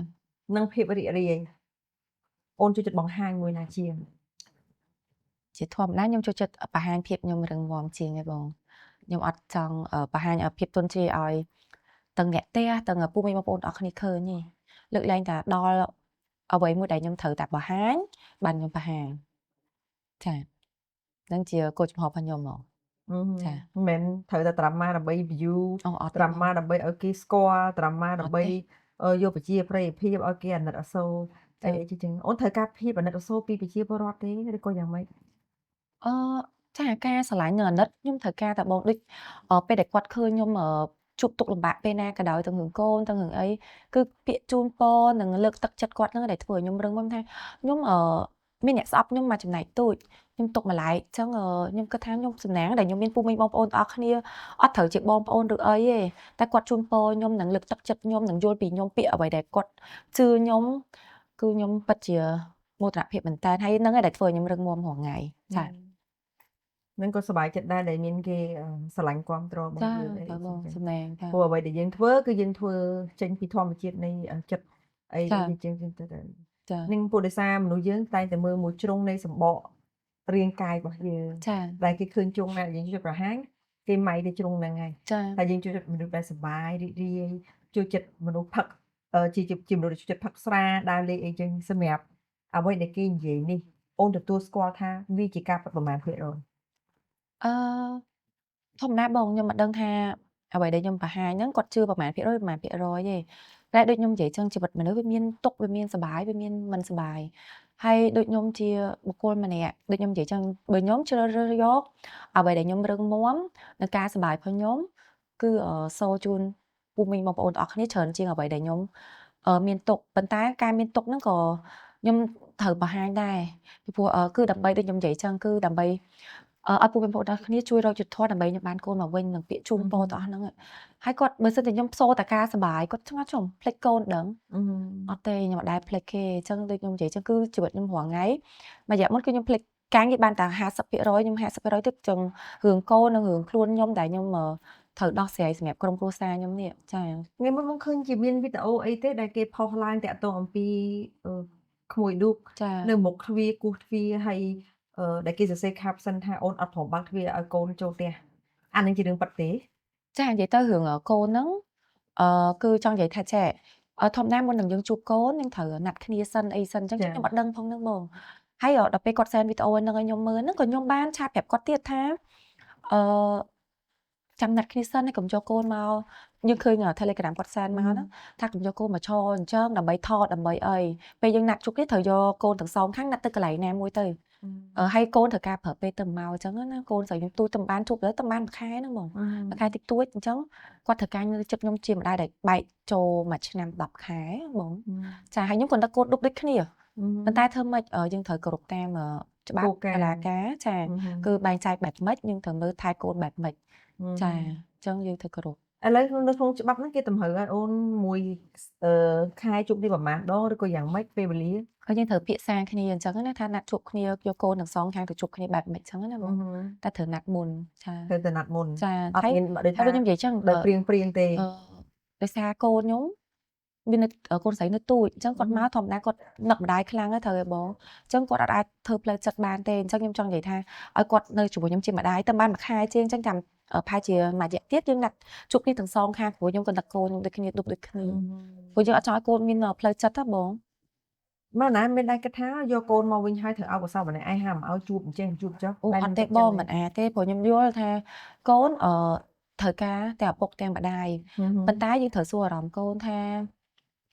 Speaker 1: និងភាពរីករាយអូនចូលចិត្តបង្ហាញមួយណាជាង
Speaker 3: ជាធម្មតាខ្ញុំចូលចិត្តបង្ហាញភាពខ្ញុំរឹងមាំជាងឯងបងខ្ញុំអត់ចង់បង្ហាញភាពទន់ជ្រាយឲ្យទាំងអ្នកផ្ទះទាំងពូមីងបងប្អូនអស់គ្នាឃើញទេលើកលែងតែដល់អ្វីមួយដែលខ្ញុំត្រូវតែបង្ហាញបានខ្ញុំបង្ហាញចានឹងជាគោលជំហររបស់ខ្ញុំហ្មងចា
Speaker 1: មិនមែនត្រូវតែ drama ដើម្បី view
Speaker 3: អូអត់
Speaker 1: drama ដើម្បីឲ្យគេស្គាល់ drama ដើម្បីយកប្រជាប្រិយភាពឲ្យគេអាណិតអាសូរអីអីចឹងអូនត្រូវការភាពអាណិតអាសូរពីប្រជាពលរដ្ឋទេឬក៏យ៉ាងម៉េច
Speaker 3: អឺចាការស្រឡាញ់និងអាណិតខ្ញុំត្រូវការតែបងដូចពេលដែលគាត់ឃើញខ្ញុំជួបទុក្ខលំបាកពេលណាក៏ដោយទាំងរឿងកូនទាំងរឿងអីគឺពាក្យជូនពរនិងលើកទឹកចិត្តគាត់ហ្នឹងដែលធ្វើឲ្យខ្ញុំរឹងមាំថាខ្ញុំមានអ្នកស្អប់ខ្ញុំមួយចំណែកទូចខ្ញុំទុកម្លាយអញ្ចឹងខ្ញុំគិតថាខ្ញុំសំណាងដែលខ្ញុំមានពូមីងបងប្អូនទាំងអស់គ្នាអត់ត្រូវជាបងប្អូនឬអីទេតែគាត់ជូនពរខ្ញុំនិងលើកទឹកចិត្តខ្ញុំនិងយល់ពីខ្ញុំពាក្យអ្វីដែលគាត់ជឿខ្ញុំគឺខ្ញុំពិតជាមោទនភាពមែនតើហើយហ្នឹងឯងដែលធ្វើឲ្យខ្ញុំរឹងមាំរាល់ថ្ងៃចា
Speaker 1: នឹងក៏សប្បាយចិត្តដែរដែលមានគេស្រឡាញ់គ្រប់គ្រងរបស់យើងអី
Speaker 3: បងសំណាងចា
Speaker 1: ព្រោះអ្វីដែលយើងធ្វើគឺយើងធ្វើចេញពីធម្មជាតិនៃចិត្តអីជាងទៅ
Speaker 3: ចា
Speaker 1: នឹងពុទ្ធសាមនុស្សយើងតែងតែមើលមួយជ្រុងនៃសម្បករាងកាយរបស់យើង
Speaker 3: ចា
Speaker 1: ដែលគេឃើញជ្រុងណាយើងជួយប្រហាញគេម៉ៃទៅជ្រុងហ្នឹងហើយ
Speaker 3: ចា
Speaker 1: តែយើងជួយចិត្តមនុស្សដែលសប្បាយរីករាយជួយចិត្តមនុស្សផឹកជាមនុស្សដែលជួយចិត្តផឹកស្រាដើរលេងអីចឹងសម្រាប់អ្វីដែលគេនិយាយនេះអូនទទួលស្គាល់ថាវាជាការពិតប្រមាណភាគរយ
Speaker 3: អឺធម្មតាបងខ្ញុំមិនដឹងថាអ្វីដែលខ្ញុំបង្ហាញហ្នឹងគាត់ជឿប្រមាណភាគរយប្រមាណភាគរយទេតែដូចខ្ញុំនិយាយចឹងជីវិតមនុស្សវាមានទុក្ខវាមានសប្បាយវាមានមិនសប្បាយហើយដូចខ្ញុំជាបុគ្គលម្នាក់ដូចខ្ញុំនិយាយចឹងបើខ្ញុំជ្រើសរើសយកអ្វីដែលខ្ញុំរឹងមាំនៅការសប្បាយរបស់ខ្ញុំគឺសូជូនពូមីងបងប្អូនទាំងអស់គ្នាច្រើនជាងអ្វីដែលខ្ញុំមានទុក្ខប៉ុន្តែការមានទុក្ខហ្នឹងក៏ខ្ញុំត្រូវបង្ហាញដែរពីព្រោះគឺដើម្បីដូចខ្ញុំនិយាយចឹងគឺដើម្បី ឲ្យពុកម៉ែបងប្អូនទាំងគ្នាជួយរកយុត្តិធម៌ដើម្បីខ្ញុំបានកូនមកវិញនឹងពាក្យជូនពរទាំងអស់ហ្នឹងហើយគាត់បើសិនជាខ្ញុំសូរតែការសប្បាយគាត់ឆ្ងល់ជុំភ្លេចកូនដឹងអត់ទេខ្ញុំអត់ដែលភ្លេចគេអញ្ចឹងដូចខ្ញុំនិយាយអញ្ចឹងគឺជីវិតខ្ញុំរាល់ថ្ងៃមួយរយៈមុនគឺខ្ញុំភ្លេចការងារបានតែ50%ខ្ញុំ50%ទៀតចឹងរឿងកូននិងរឿងខ្លួនខ្ញុំដែលខ្ញុំត្រូវដោះស្រាយសម្រាប់ក្រុមគ្រួសារខ្ញុំនេះចា
Speaker 1: ថ្ងៃមុនមកឃើញជាមានវីដេអូអីទេដែលគេផុសឡើងតាក់ទងអំពីក្មួយឌូក
Speaker 3: ចា
Speaker 1: នៅមុខទ្វារគោះទ្វារហើយដែលគេសរសេរ caption ថាអូនអត់ព្រមបើកទ្វារឲ្យកូនចូលផ្ទះអានឹងជារឿងពិតទេ
Speaker 3: ចានិយាយទៅរឿងកូនហ្នឹងគឺចង់និយាយថាចេះធម្មតាមុននឹងយើងជួបកូនយើងត្រូវណាត់គ្នាសិនអីសិនអញ្ចឹងខ្ញុំអត់ដឹងផងហ្នឹងបងហើយដល់ពេលគាត់ send វីដេអូហ្នឹងឲ្យខ្ញុំមើលហ្នឹងក៏ខ្ញុំបាន chat ប្រាប់គាត់ទៀតថាអឺចាំណាត់គ្នាសិនហើយកុំយកកូនមកយើងឃើញ Telegram គាត់ send មកហ្នឹងថាកុំយកកូនមកឈរអញ្ចឹងដើម្បីថតដើម្បីអីពេលយើងណាត់ជួបគ្នាត្រូវយកកូនទាំងសងខាងណាត់ទៅកន្លែងណាមួយទៅហើយកូនត្រូវការប្រើពេលទៅមកអញ្ចឹងណាកូនស្រីខ្ញុំទូចទៅបានជួបទៅបានមួយខែហ្នឹងបងមួយខែតិចតួចអញ្ចឹងគាត់ត្រូវការនៅចិត្តខ្ញុំជាម្ដាយដែលបែកចូលមួយឆ្នាំ10ខែបងចាហើយខ្ញុំគាត់តែកូនដប់ដូចគ្នាប៉ុន្តែធ្វើម៉េចយើងត្រូវគោរពតាមច្បាប់តុលាការចាគឺបែងចែកបែបម៉េចយើងត្រូវមើលថែកូនបែបម៉េចចាអញ្ចឹងយើងត្រូវគោរព
Speaker 1: ឥឡូវនៅក្នុងច្បាប់ហ្នឹងគេតម្រូវឲ្យអូនមួយខែជួបនេះប្រហែលដងឬក៏យ៉ាងម៉េចពេលវេលា
Speaker 3: ហើយយើងត្រូវពិភាក្សាគ្នាអញ្ចឹងណាថាណាត់ជួបគ្នាយកកូនទាំងសងខាងទៅជួបគ្នាបែបម៉េចអញ្ចឹងណាបងតែត្រូវណាត់មុនចា
Speaker 1: ត្រូវតែណាត់មុន
Speaker 3: ចា
Speaker 1: អត់មានដូចថា
Speaker 3: ខ្ញុំនិយាយចឹង
Speaker 1: ដោយព្រៀងព្រៀងទេ
Speaker 3: ដោយសារកូនខ្ញុំមាននៅកូនស្រីនៅទូចអញ្ចឹងគាត់មកធម្មតាគាត់នឹកម្ដាយខ្លាំងហើយត្រូវហើយបងអញ្ចឹងគាត់អត់អាចធ្វើផ្លូវចិត្តបានទេអញ្ចឹងខ្ញុំចង់និយាយថាឲ្យគាត់នៅជាមួយខ្ញុំជាម្ដាយទៅបានមួយខែជាងអញ្ចឹងចាំប្រហែលជាមួយរយៈទៀតយើងណាត់ជួបគ្នាទាំងសងខាងព្រោះខ្ញុំក៏នឹកកូនខ្ញុំដូចគ្នាដូចគ្នាព្រោះយើងអត់ចង់ឲ្យកូនមានផ្លូវចិត្តទេបង
Speaker 1: មកណាមានដែរគិតថាយកកូនមកវិញហើយត្រូវឲ្យកសោម្នាក់ឯងហាមឲ្យជួបអញ្ចេះជួបចុះ
Speaker 3: អូអត់ទេបងមិនអាចទេព្រោះខ្ញុំយល់ថាកូនអឺត្រូវការទាំងឪពុកទាំងម្ដាយប៉ុន្តែយើងត្រូវសួរអារម្មណ៍កូនថា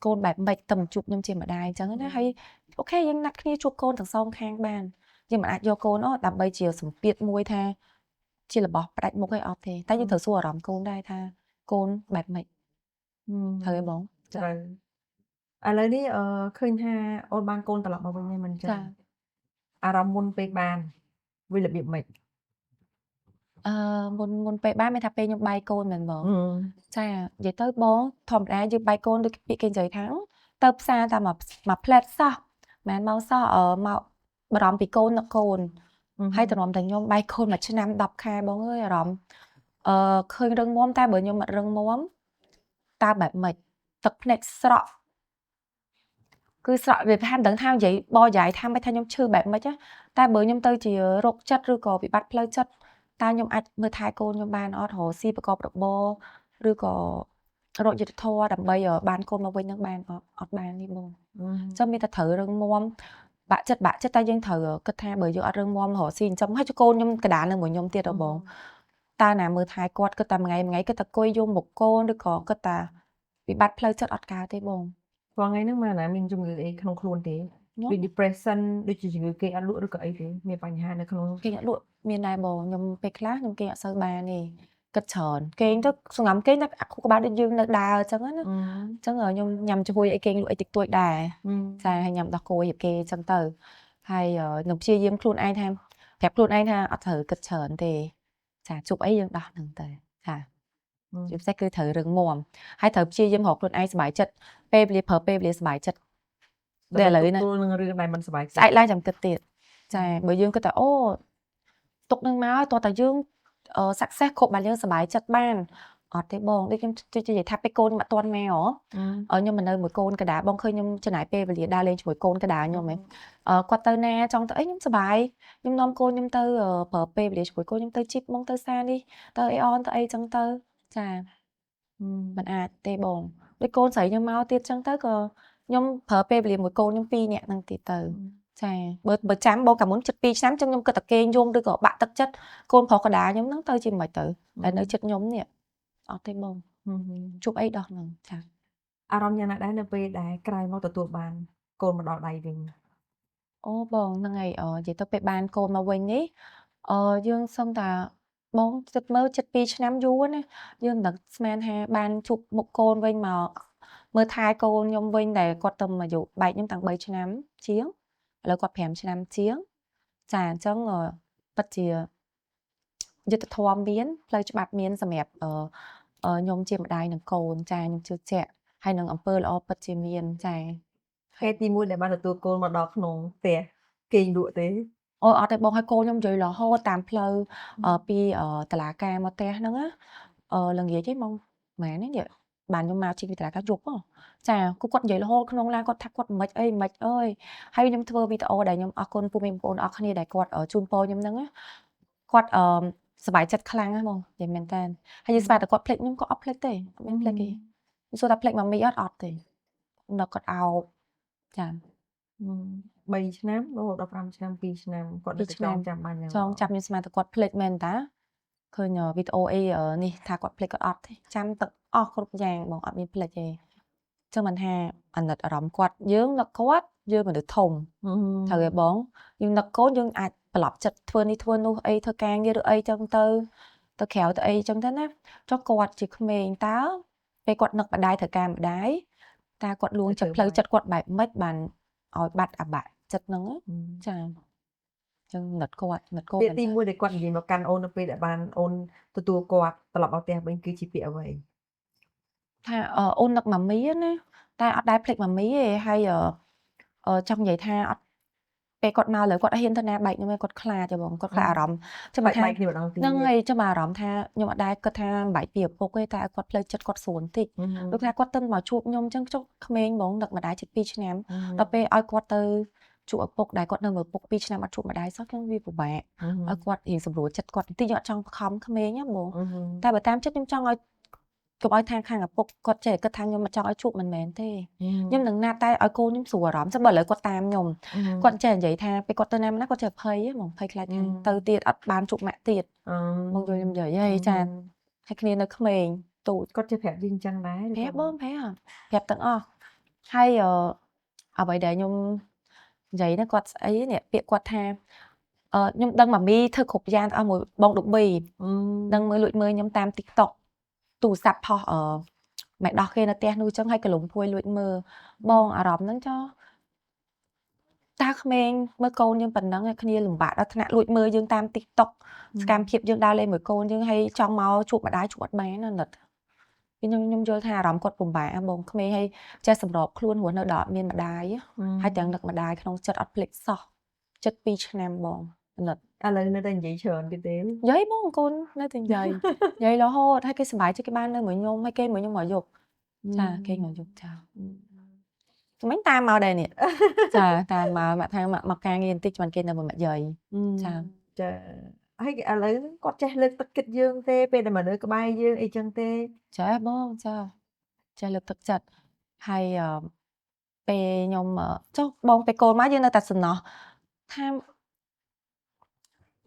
Speaker 3: កូនបែបម៉េចទៅជួបខ្ញុំជាម្ដាយអញ្ចឹងណាហើយ okay យើងណាត់គ្នាជួបកូនទាំងសងខាងបានយើងមិនអាចយកកូនអូដើម្បីជាសម្ពាធមួយថាជារបស់ផ្ដាច់មុខឯអត់ទេតែយើងត្រូវសួរអារម្មណ៍កូនដែរថាកូនបែបម៉េចត្រូវទេបង
Speaker 1: ត្រូវឥឡូវនេះអឺឃើញថាអូនបានកូនត្រឡប់មកវិញហើយមិនចឹងអារម្មណ៍មុនពេលបានវារបៀបម៉េច
Speaker 3: មុនពេលបានមានថាពេលខ្ញុំបាយកូនមែនបងចានិយាយទៅបងធម្មតាយើងបាយកូនដូចពាក្យគេនិយាយថាទៅផ្សារតែមួយផ្លែតសោះមិនមកសោះមកបារម្ភពីកូននឹកកូនហើយតម្រាំតែខ្ញុំបាយកូនមួយឆ្នាំ10ខែបងអើយអារម្មណ៍ឃើញរឹងមាំតែបើខ្ញុំអត់រឹងមាំតើបែបម៉េចទឹកភ្នែកស្រក់គឺស្រក់វាថាមិនដឹងថានិយាយបយាយថាមិនថាខ្ញុំឈឺបែបម៉េចតែបើខ្ញុំទៅជារោគចិត្តឬក៏វិបត្តិផ្លូវចិត្តតើខ្ញុំអាចមើលថែកូនខ្ញុំបានអត់រកស៊ីប្រកបរបរឬក៏រកយុត្តិធម៌ដើម្បីបានកូនមកវិញនឹងបានអត់អត់បានទេបងអញ្ចឹងមានតែត្រូវរឹងមាំបាក់ចិត្តបាក់ចិត្តតែយើងត្រូវគិតថាបើយើងអត់រឹងមាំរកស៊ីអញ្ចឹងហើយកូនខ្ញុំកដាលនឹងមួយខ្ញុំទៀតហ៎បងតើណាមើលថែគាត់គិតតែមួយថ្ងៃមួយថ្ងៃគិតតែគុយយំមុខកូនឬក៏គិតតែវិបត្តិផ្លូវចិត្តអត់កើតទេបង
Speaker 1: ព្រោះថ្ងៃហ្នឹងមកណាមានជំងឺអីក្នុងខ្លួនទេដូច depression ដូចជាជំងឺគេអត់លក់ឬក៏អីទេមានបញ្ហានៅក្នុង
Speaker 3: គេអត់លក់មានដែរបងខ្ញុំពេលខ្លះខ្ញុំគេអត់សូវបានទេគិតច្រើនគេងទៅសង្ងំគេងតែខួរក្បាលដូចយើងនៅដើរអញ្ចឹងណាអញ្ចឹងខ្ញុំញ៉ាំជួយអីគេងលក់អីតិចតួចដែរចាហើយញ៉ាំដោះគោរៀបគេអញ្ចឹងទៅហើយនឹងព្យាយាមខ្លួនឯងថាប្រាប់ខ្លួនឯងថាអត់ត្រូវគិតច្រើនទេចាជប់អីយើងដោះហ្នឹងទៅចាជាពិសេសគឺត្រូវរឹងមាំហើយត្រូវព្យាយាមរកខ្លួនឯងសប្បាយចិត្តពេលវេលាប្រើពេលវេលាសប្បាយចិត្ត
Speaker 1: ដែលឥឡូវណានឹងរឿងដែលមិនសប្បាយ
Speaker 3: ស្អែកឡើងចាំគិតទៀតចាបើយើងគិតថាអូទុកនឹងមកតោះតែយើង success គ្រប់បានយើងសប្បាយចិត្តបានអត់ទេបងដូចខ្ញុំនិយាយថាពេលកូនខ្ញុំអត់ទាន់មកខ្ញុំមិននៅមួយកូនកដាបងឃើញខ្ញុំចំណាយពេលវេលាដើរលេងជាមួយកូនកដាខ្ញុំហ៎គាត់ទៅណាចង់ទៅអីខ្ញុំសប្បាយខ្ញុំនាំកូនខ្ញុំទៅប្រើពេលវេលាជាមួយកូនខ្ញុំទៅជីបបងទៅសានេះទៅអីអនទៅអីចឹងទៅចាមិនអាចទេបងដូចកូនស្រីខ្ញុំមកទៀតចឹងទៅក៏ខ្ញុំប្រើពេលវេលាមួយកូនខ្ញុំ2នាក់ហ្នឹងទៀតទៅចាបើចាំបងកាលមុនជិត2ឆ្នាំចឹងខ្ញុំគិតតែគេងយំឬក៏បាក់ទឹកចិត្តកូនប្រុសកដាខ្ញុំហ្នឹងទៅជាមិនទៅតែនៅចិត្តខ្ញុំនេះអត់ទេបងជួបអីដោះហ្នឹងចា
Speaker 1: អារម្មណ៍យ៉ាងណាដែរនៅពេលដែលក្រោយមកទទួលបានកូនមកដល់ដៃវិញ
Speaker 3: អូបងហ្នឹងហើយនិយាយទៅពេលបានកូនមកវិញនេះយើងសឹងតាបងគិតមើលជិត2ឆ្នាំយូរណាយើងមិនដឹងស្មានថាបានជួបមុខកូនវិញមកមើលថែកូនខ្ញុំវិញដែលគាត់ទៅអាយុបែកខ្ញុំតាំង3ឆ្នាំជាងឥឡូវគាត់5ឆ្នាំជាងចាអញ្ចឹងពិតជា យុត្តិធម៌មានផ្លូវច្បាប់មានសម្រាប់អឺអឺខ្ញុំជាម្ដាយនឹងកូនចាខ្ញុំជឿជាក់ហើយនឹងអំពើល្អពិតជាមានចា
Speaker 1: ថ្ងៃទី1ដែលបានទទួលកូនមកដល់ក្នុងផ្ទះគេងលក់ទេ
Speaker 3: អូអត់ទេបងហើយកូនខ្ញុំនិយាយរហូតតាមផ្លូវពីតឡាការមកផ្ទះហ្នឹងណាល្ងាចឯងមកម៉ែនេះបានខ្ញុំមកជិះពីតឡាការយប់ចាគូគាត់និយាយរហូតក្នុងឡានគាត់ថាគាត់មិនអីមិនអើយហើយខ្ញុំធ្វើវីដេអូដែលខ្ញុំអរគុណពុកម៉ែបងប្អូនអរគ្នាដែលគាត់ជូនពរខ្ញុំហ្នឹងណាគាត់សប្បាយចិត្តខ្លាំងណាស់បងនិយាយមែនតើហើយយើងស្មានតែគាត់ភ្លេចខ្ញុំក៏អត់ភ្លេចទេអត់មានភ្លេចទេខ្ញុំសួរថាភ្លេចម៉ាមីអត់អត់ទេដល់គាត់អោបចា
Speaker 1: 3ឆ្នាំរហូតដល់5ឆ្នាំ2ឆ្នាំគាត់នៅតែចងចាំបានយ៉ាង
Speaker 3: ចងចាំខ្ញុំស្មានតែគាត់ភ្លេចមែនតាឃើញវីដេអូអីនេះថាគាត់ភ្លេចគាត់អត់ទេចាំទាំងអស់គ្រប់យ៉ាងបងអត់មានភ្លេចទេចឹងមិនថាអាណិតអារម្មណ៍គាត់យើងនឹកគាត់យើងមនុស្សធំត្រូវទេបងយើងនឹកកូនយើងអាចប្រឡប់ចិត្តធ្វើនេះធ្វើនោះអីធ្វើការងារឬអីចឹងទៅទៅក្រៅទៅអីចឹងទៅណាចុះគាត់ជាក្មេងតើពេលគាត់នឹកម្ដាយត្រូវការម្ដាយតើគាត់លួងចិត្តផ្លូវចិត្តគាត់បែបម៉េចបានឲ្យបាត់អាបាក់ចិត្តហ្នឹងចាចឹងនឹកគាត់នឹកកូន
Speaker 1: ពាក្យទី1ដែលគាត់និយាយមកកាន់អូននៅពេលដែលបានអូនទទួលគាត់ត្រឡប់មកផ្ទះវិញគឺជាពាក្យអ្វី
Speaker 3: ថាអូននឹកម៉ាមីណាតែអត់ដែលភ្លេចម៉ាមីទេហើយចង់និយាយថាអត់ពេលគាត់មកលើគាត់ហ៊ានទៅណាបែកខ្ញុំឯងគាត់ខ្លាចបងគាត់ខ្លាចអារម្មណ៍
Speaker 1: ចាំបែកគ្នាម្ដងទៀត
Speaker 3: ហ្នឹងហើយចាំអារម្មណ៍ថាខ្ញុំអត់ដែលគិតថាបែកពីឪពុកទេតែគាត់ផ្លូវចិត្តគាត់ស្រួលបន្តិចដូចថាគាត់ទៅមកជួបខ្ញុំអញ្ចឹងចុះក្មេងហ្មងនឹកម្ដាយជិត2ឆ្នាំដល់ពេលឲ្យគាត់ទៅជួបឪពុកដែលគាត់នៅមើលពុក2ឆ្នាំអត់ជួបម្ដាយសោះខ្ញុំវាពិបាកឲ្យគាត់រៀងសម្រួលចិត្តគាត់បន្តិចខ្ញុំអត់ចង់បង្ខំក្មេងណាបងតែបើតាមចិត្តខ្ញុំចង់ឲ្យកុំឲ្យថាខាងឪពុកគាត់ចេះគិតថាខ្ញុំមិនចង់ឲ្យជួបមិនមែនទេខ្ញុំនឹងណាត់តែឲ្យកូនខ្ញុំស្រួលអារម្មណ៍ចាំបើឥឡូវគាត់តាមខ្ញុំគាត់ចេះនិយាយថាពេលគាត់ទៅណាមកណាគាត់ចេះភ័យហ្មងភ័យខ្លាចថាទៅទៀតអត់បានជួបម៉ាក់ទៀតបងយល់ខ្ញុំនិយាយហីចាហើយគ្នានៅក្មេងទូច
Speaker 1: គាត់ចេះប្រាប់យើងចឹងដែរ
Speaker 3: ប្រាប់បងប្រាប់ប្រាប់ទាំងអស់ហើយអ្វីដែលខ្ញុំនិយាយហ្នឹងគាត់ស្អីនេះពាក្យគាត់ថាខ្ញុំដឹងម៉ាមីធ្វើគ្រប់យ៉ាងទាំងអស់មួយបងឌូប៊ីដឹងមើលលួចមើលខ្ញុំតាម TikTok ទូរស័ព្ទផុសម៉ែដោះគេនៅផ្ទះនោះចឹងហើយកលុំភួយលួចមើលបងអារម្មណ៍ហ្នឹងចោតើក្មេងមើលកូនយើងប៉ុណ្ណឹងឲ្យគ្នាលំបាកដល់ថ្នាក់លួចមើលយើងតាម TikTok សកម្មភាពយើងដើរលេងមួយកូនយើងហើយចង់មកជួបម្ដាយជួបអត់បានណាណិតខ្ញុំយល់ថាអារម្មណ៍គាត់ពិបាកបងក្មេងហើយចេះសម្របខ្លួនរស់នៅដល់អត់មានម្ដាយហើយទាំងនឹកម្ដាយក្នុងចិត្តអត់ភ្លេចសោះចិត្ត2ឆ្នាំបងណិត
Speaker 1: ឥឡូវនៅតែនិយាយច្រើនទៀតទេ
Speaker 3: និយាយបងកូននៅតែនិយាយនិយាយរហូតហើយគេសប្បាយចិត្តគេបាននៅមួយខ្ញុំហើយគេមួយខ្ញុំមកយប់ចាគេមកយប់ចាមិញតាមមកដែរនេះចាតាមមកមកថាមកការងារបន្តិចបានគេនៅមួយម៉ាក់យាយចា
Speaker 1: ចាហើយឥឡូវហ្នឹងគាត់ចេះលើកទឹកចិត្តយើងទេពេលដែលមកនៅក្បែរយើងអីចឹងទេ
Speaker 3: ចាបងចាចេះលើកទឹកចិត្តហើយពេលខ្ញុំចុះបងពេលកូនមកយើងនៅតែសំណោះថា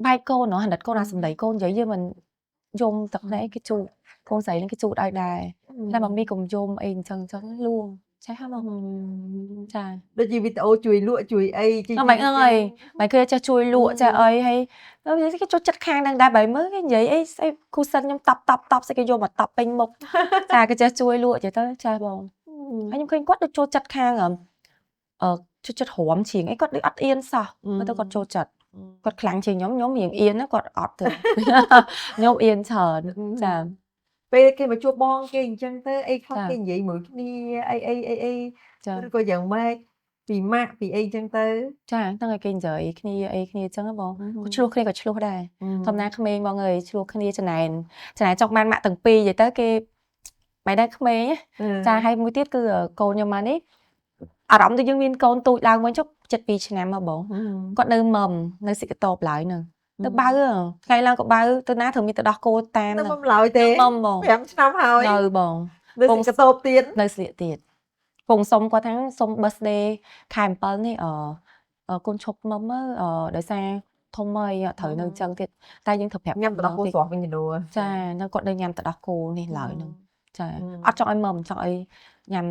Speaker 3: បែកកូនហ៎អាណិតកូនអាសម្ដីកូននិយាយយើងមិនយំទឹកភ្នែកគេជូតកូនស្រីនឹងគេជូតឲ្យដែរតែម៉ាមីកុំយំអីអញ្ចឹងអញ្ចឹងលួងចេះហ៎បងចា
Speaker 1: ដូចជាវីដេអូជួយលក់ជួយអី
Speaker 3: មិនហ្នឹងហើយមិនគេចេះជួយលក់ចេះអីហើយគេចូលចិត្តខាងហ្នឹងដែរបើមើលគេនិយាយអីស្អីគូសិនខ្ញុំតប់តប់តប់ស្អីគេយកមកតប់ពេញមុខចាគេចេះជួយលក់ចេះទៅចេះបងហើយខ្ញុំឃើញគាត់ដូចចូលចិត្តខាងចូលចិត្តរាំច្រៀងអីគាត់ដូចអត់អៀនសោះមើលទៅគាត់ចូលចិត្តគាត់ខ្លាំងជាងខ្ញុំខ្ញុំរៀងអៀនណាគាត់អត់ទេខ្ញុំអៀនច្រើនចា
Speaker 1: ពេលគេមកជួបបងគេអញ្ចឹងទៅអីខ្លះគេនិយាយមួយគ្នាអីអីអីអីឬក៏យ៉ាងម៉េចពីម៉ាក់ពីអីចឹងទៅ
Speaker 3: ចាហ្នឹងហើយគេនិយាយគ្នាអីគ្នាចឹងបងគាត់ឆ្លោះគ្នាក៏ឆ្លោះដែរធម្មតាក្មេងបងអើយឆ្លោះគ្នាចំណែនចំណែនចង់បានម៉ាក់ទាំងពីរនិយាយទៅគេមិនដែរក្មេងចាហើយមួយទៀតគឺកូនខ្ញុំមកនេះអារម្មណ៍ដូចយើងមានកូនទូចឡើងវិញចុះ72ឆ្នាំមកបងគាត់នៅមុំនៅសិកតបឡើយហ្នឹងទៅបៅថ្ងៃឡើងក៏បៅទៅណាត្រូវមានទៅដោះគោតាម
Speaker 1: នៅមុំឡើយទេ
Speaker 3: មុំបង
Speaker 1: 5ឆ្នាំហើយ
Speaker 3: នៅបង
Speaker 1: នៅសិកតបទៀត
Speaker 3: នៅស្លៀកទៀតពងសុំគាត់ថាសុំ birthday ខែ7នេះអឺកូនឈប់មុំមើលដោយសារធំហើយត្រូវនៅចឹងទៀតតែយើងត្រូវប្រាប់
Speaker 1: ញ៉ាំទៅដោះគោស្រស់វិញជំនួ
Speaker 3: ចានៅគាត់នៅញ៉ាំទៅដោះគោនេះឡើយហ្នឹងចាអត់ចង់ឲ្យមុំចង់ឲ្យញ៉ាំ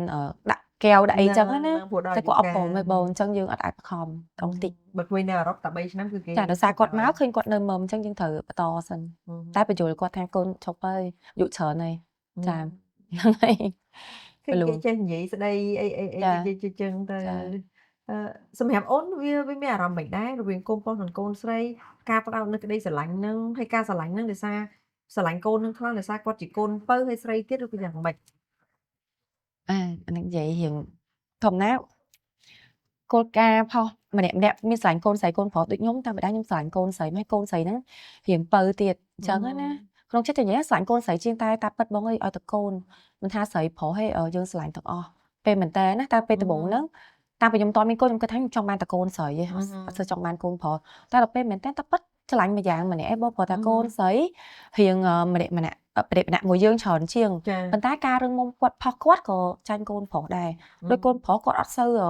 Speaker 3: ដាក់កែវដាក់អីចឹងណាតែគាត់អត់ព្រមទេបងអញ្ចឹងយើងអត់អាចបង្ខំដងតិច
Speaker 1: បើក្មេងនៅអឺរ៉ុបតែ3ឆ្នាំគឺគេ
Speaker 3: ចាដោយសារគាត់មកឃើញគាត់នៅមុំអញ្ចឹងយើងត្រូវបន្តសិនតែបញ្យល់គាត់ថាកូនឈប់ហើយអាយុច្រើនហើយចាហ្នឹងហើយ
Speaker 1: គេចេះនិយាយស្ដីអីអីអីចឹងទៅ សម្រាប់អូនវាមានអារម្មណ៍មិនដែររវាងកូនប្រុសនិងកូនស្រីការផ្ដោតនៅក្តីស្រឡាញ់នឹងហើយការស្រឡាញ់នឹងដោយសារស្រឡាញ់កូននឹងខ្លាំងដោយសារគាត់ជាកូនពៅហើយស្រីទៀតឬក៏យ៉ាងម៉េច?
Speaker 3: អាអានឹងនិយាយរៀងធម្មតាគោលការណ៍ផុសម្នាក់ម្នាក់មានស្រឡាញ់កូនស្រីកូនប្រុសដូចខ្ញុំតាមពិតដែរខ្ញុំស្រឡាញ់កូនស្រីមកកូនស្រីហ្នឹងរៀងពៅទៀតអញ្ចឹងណាក្នុងចិត្តតែនិយាយស្រឡាញ់កូនស្រីជាងតែតាពិតបងអើយឲ្យតែកូនមិនថាស្រីប្រុសទេយើងស្រឡាញ់ទាំងអស់ពេលមែនតើណាតែពេលដំបូងហ្នឹងតាមពីខ្ញុំតមានកូនខ្ញុំគិតថាខ្ញុំចង់បានតែកូនស្រីទេអត់សូវចង់បានកូនប្រុសតែដល់ពេលមែនតើតាពិតស្រឡាញ់មួយយ៉ាងម្នាក់ឯងបងព្រោះតែកូនស្រីរៀងម្នាក់ម្នាក់ប្រេបណៈមួយយើងច្រើនជាងប៉ុន្តែការរឹងមុំគាត់ផុសគាត់ក៏ចាញ់កូនប្រុសដែរដូចកូនប្រុសគាត់អត់សូវរ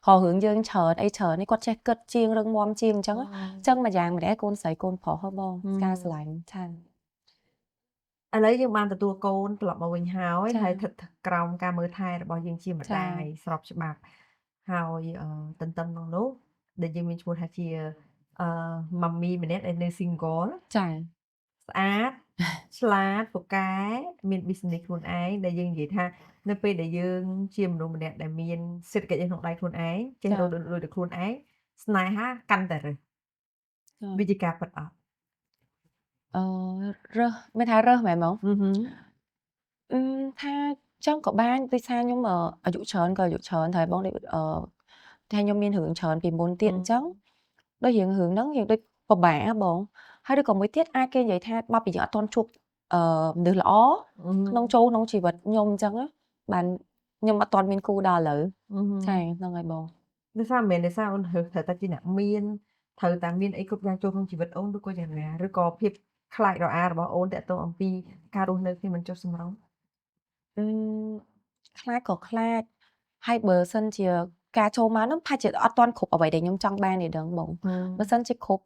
Speaker 3: ករឿងយើងច្រើនអីច្រើននេះគាត់ចេះគិតជាងរឹងមាំជាងអញ្ចឹងអញ្ចឹងមួយយ៉ាងម្នាក់កូនស្រីកូនប្រុសហ៎បងការស្រឡាញ់ចា៎
Speaker 1: ឥឡូវយើងបានទទួលកូនត្រឡប់មកវិញហើយហើយស្ថិតក្រោមការមើលថែរបស់យើងជាម្ដាយស្របច្បាប់ហើយទន្ទឹមនឹងនោះដែលយើងមានឈ្មោះថាជាម៉ាមីម្នាក់ដែលនៅ single
Speaker 3: ចា៎
Speaker 1: ស្អាតឆ្លាតពូកែមាន business ខ្លួនឯងដែលយើងនិយាយថានៅពេលដែលយើងជាមនុស្សម្នាក់ដែលមានសេដ្ឋកិច្ចក្នុងដៃខ្លួនឯងចេះរកលុយទៅខ្លួនឯងស្នេហាកាន់តែរើសវាជាការពិតអត់
Speaker 3: អឺរើសមានថារើសមែនហ្មងថាចឹងក៏បានដូចថាខ្ញុំអាយុច្រើនក៏អាយុច្រើនហើយបងដូចថាខ្ញុំមានរឿងច្រើនពីមុនទៀតអញ្ចឹងដូចរឿងហ្នឹងយើងដូចពិបាកបងហើយឬក៏មួយទៀតអាចគេនិយាយថាមកពីយើងអត់ទាន់ជួបមនុស្សល្អក្នុងចូលក្នុងជីវិតខ្ញុំអញ្ចឹងបានខ្ញុំអត់ទាន់មានគូដល់ឥឡូវចាហ្នឹងហើយបង
Speaker 1: ដោយសារមិនមែនដោយសារអូនត្រូវតែជាអ្នកមានត្រូវតែមានអីគ្រប់យ៉ាងចូលក្នុងជីវិតអូនឬក៏យ៉ាងណាឬក៏ភាពខ្លាចរអារបស់អូនតាក់ទងអំពីការរស់នៅគ្នាមិនចុះសម្រុង
Speaker 3: ខ្លាចក៏ខ្លាចហើយបើសិនជាការចូលមកហ្នឹងប្រហែលជាអត់ទាន់គ្រប់អ្វីដែលខ្ញុំចង់បានទេដឹងបងបើសិនជាគ្រប់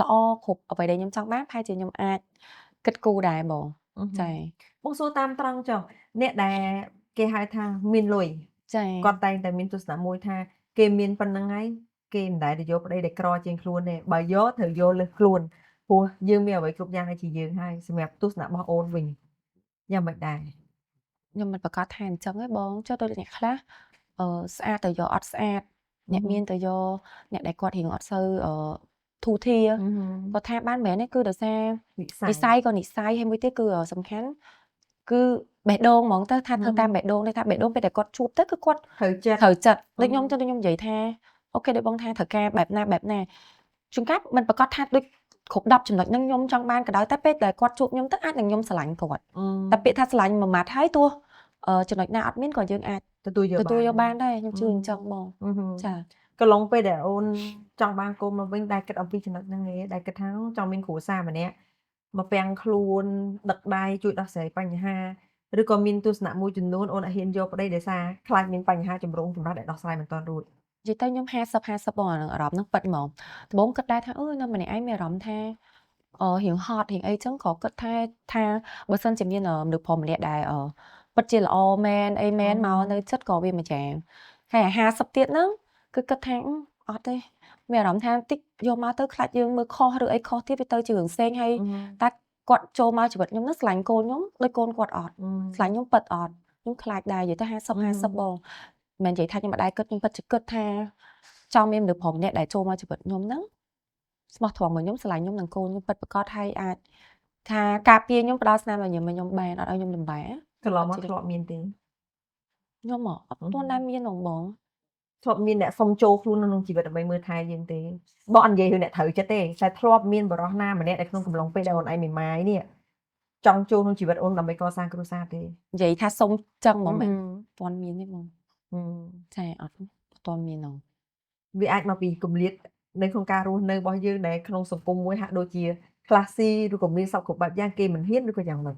Speaker 3: ល្អគ្រប់អ្វីដែលខ្ញុំចង់បានប្រហែលជាខ្ញុំអាចគិតគូរដែរបងចា៎
Speaker 1: បងសួរតាមត្រង់ចុះអ្នកដែលគេហៅថាមានលុយ
Speaker 3: ចា៎
Speaker 1: គាត់តែងតែមានទស្សនៈមួយថាគេមានប៉ុណ្្នឹងហើយគេមិនដែលទៅយកប្តីដែលក្រជាងខ្លួនទេបើយកត្រូវយកលើសខ្លួនព្រោះយើងមានអ្វីគ្រប់យ៉ាងហើយជាយើងហើយសម្រាប់ទស្សនៈរបស់អូនវិញយ៉ាងម៉េចដែរ
Speaker 3: ខ្ញុំមិនប្រកាសថាអញ្ចឹងទេបងចុះដូចអ្នកខ្លះស្អាតទៅយកអត់ស្អាតអ្នកមានទៅយកអ្នកដែលគាត់រៀងអត់សូវធូរធាគាត់ថាបានមែនទេគឺដោយសារនិស័យក៏និស័យហើយមួយទៀតគឺសំខាន់គឺបេះដូងហ្មងទៅថាធ្វើតាមបេះដូងថាបេះដូងពេលដែលគាត់ជួបទៅគឺគាត់
Speaker 1: ត្រូវចិត្ត
Speaker 3: ដូចខ្ញុំទៅខ្ញុំនិយាយថាអូខេដូចបងថាត្រូវការបែបណាបែបណាជួនកាលមិនប្រកាសថាដូចគ្រប់10ចំណុចហ្នឹងខ្ញុំចង់បានក៏ដោយតែពេលដែលគាត់ជួបខ្ញុំទៅអាចនឹងខ្ញុំស្រឡាញ់គាត់តែពាក្យថាស្រឡាញ់មួយម៉ាត់ហើយទោះចំណុចណាអត់មានក៏យើងអាច
Speaker 1: ទទួលយក
Speaker 3: បានដែរខ្ញុំជឿអញ្ចឹងបងចា
Speaker 1: កន្លងពេលដែលអូនចង់បានកូនមកវិញដែលគិតអំពីចំណុចហ្នឹងឯងដែលគិតថាចង់មានគ្រួសារម្នាក់មកពាំងខ្លួនដឹកដៃជួយដោះស្រាយបញ្ហាឬក៏មានទស្សនៈមួយចំនួនអូនអត់ហ៊ានយកប្តីដោយសារខ្លាចមានបញ្ហាចម្រូងចម្រាសដែលដោះស្រាយមិនទាន់រួច
Speaker 3: និយាយទៅខ្ញុំ50 50បងអានឹងអារម្មណ៍ហ្នឹងពិតហ្មងដំបូងគិតដែរថាអើយនៅម្នាក់ឯងមានអារម្មណ៍ថារៀងហត់រៀងអីចឹងក៏គិតថាបើសិនជាមានមនុស្សប្រុសម្នាក់ដែលពិតជាល្អមែនអីមែនមកនៅចិត្តក៏វាមួយយ៉ាងហើយអា50ទៀតហ្នឹងគឺគិតថាអត់ទេមានអារម្មណ៍ថាតិចយកមកទៅខ្លាចយើងមើលខុសឬអីខុសទៀតវាទៅជារឿងផ្សេងហើយតែគាត់ចូលមកជីវិតខ្ញុំហ្នឹងស្រឡាញ់កូនខ្ញុំដូចកូនគាត់អត់ស្រឡាញ់ខ្ញុំពិតអត់ខ្ញុំខ្លាចដែរនិយាយទៅ50 50បងមិននិយាយថាខ្ញុំមិនដែរគិតខ្ញុំពិតជាគិតថាចង់មានមនុស្សប្រុសម្នាក់ដែលចូលមកជីវិតខ្ញុំហ្នឹងស្មោះត្រង់មកខ្ញុំស្រឡាញ់ខ្ញុំនិងកូនខ្ញុំពិតប្រាកដហើយអាចថាការពារខ្ញុំផ្ដល់ស្នាមឲ្យខ្ញុំបានអត់ឲ្យខ្ញុំលំបាក
Speaker 1: កន្លងមកធ្លាប់មានទេ
Speaker 3: ខ្ញុំអត់ទាន់ដែលមានហ្មងបង
Speaker 1: ធ្លាប់មានអ្នកសុំចូលខ្លួនក្នុងជីវិតដើម្បីមើលថែយើងទេបងអត់និយាយរឿងអ្នកត្រូវចិត្តទេតែធ្លាប់មានបរិះណាម្នាក់ដែលក្នុងកំឡុងពេលដែលអូនឯងមេម៉ាយនេះចង់ចូលក្នុងជីវិតអូនដើម្បីកសាងគ្រួសារទេ
Speaker 3: និយាយថាសុំចឹងហ្មងមែនទាន់មានទេបងចាអត់ទាន់មានហ្មង
Speaker 1: វាអាចមកពីគម្លាតនៅក្នុងការរស់នៅរបស់យើងដែលក្នុងសង្គមមួយហាក់ដូចជា classy ឬក៏មានសពគ្រប់បែបយ៉ាងគេមិនហ៊ានឬក៏យ៉ាងម៉េច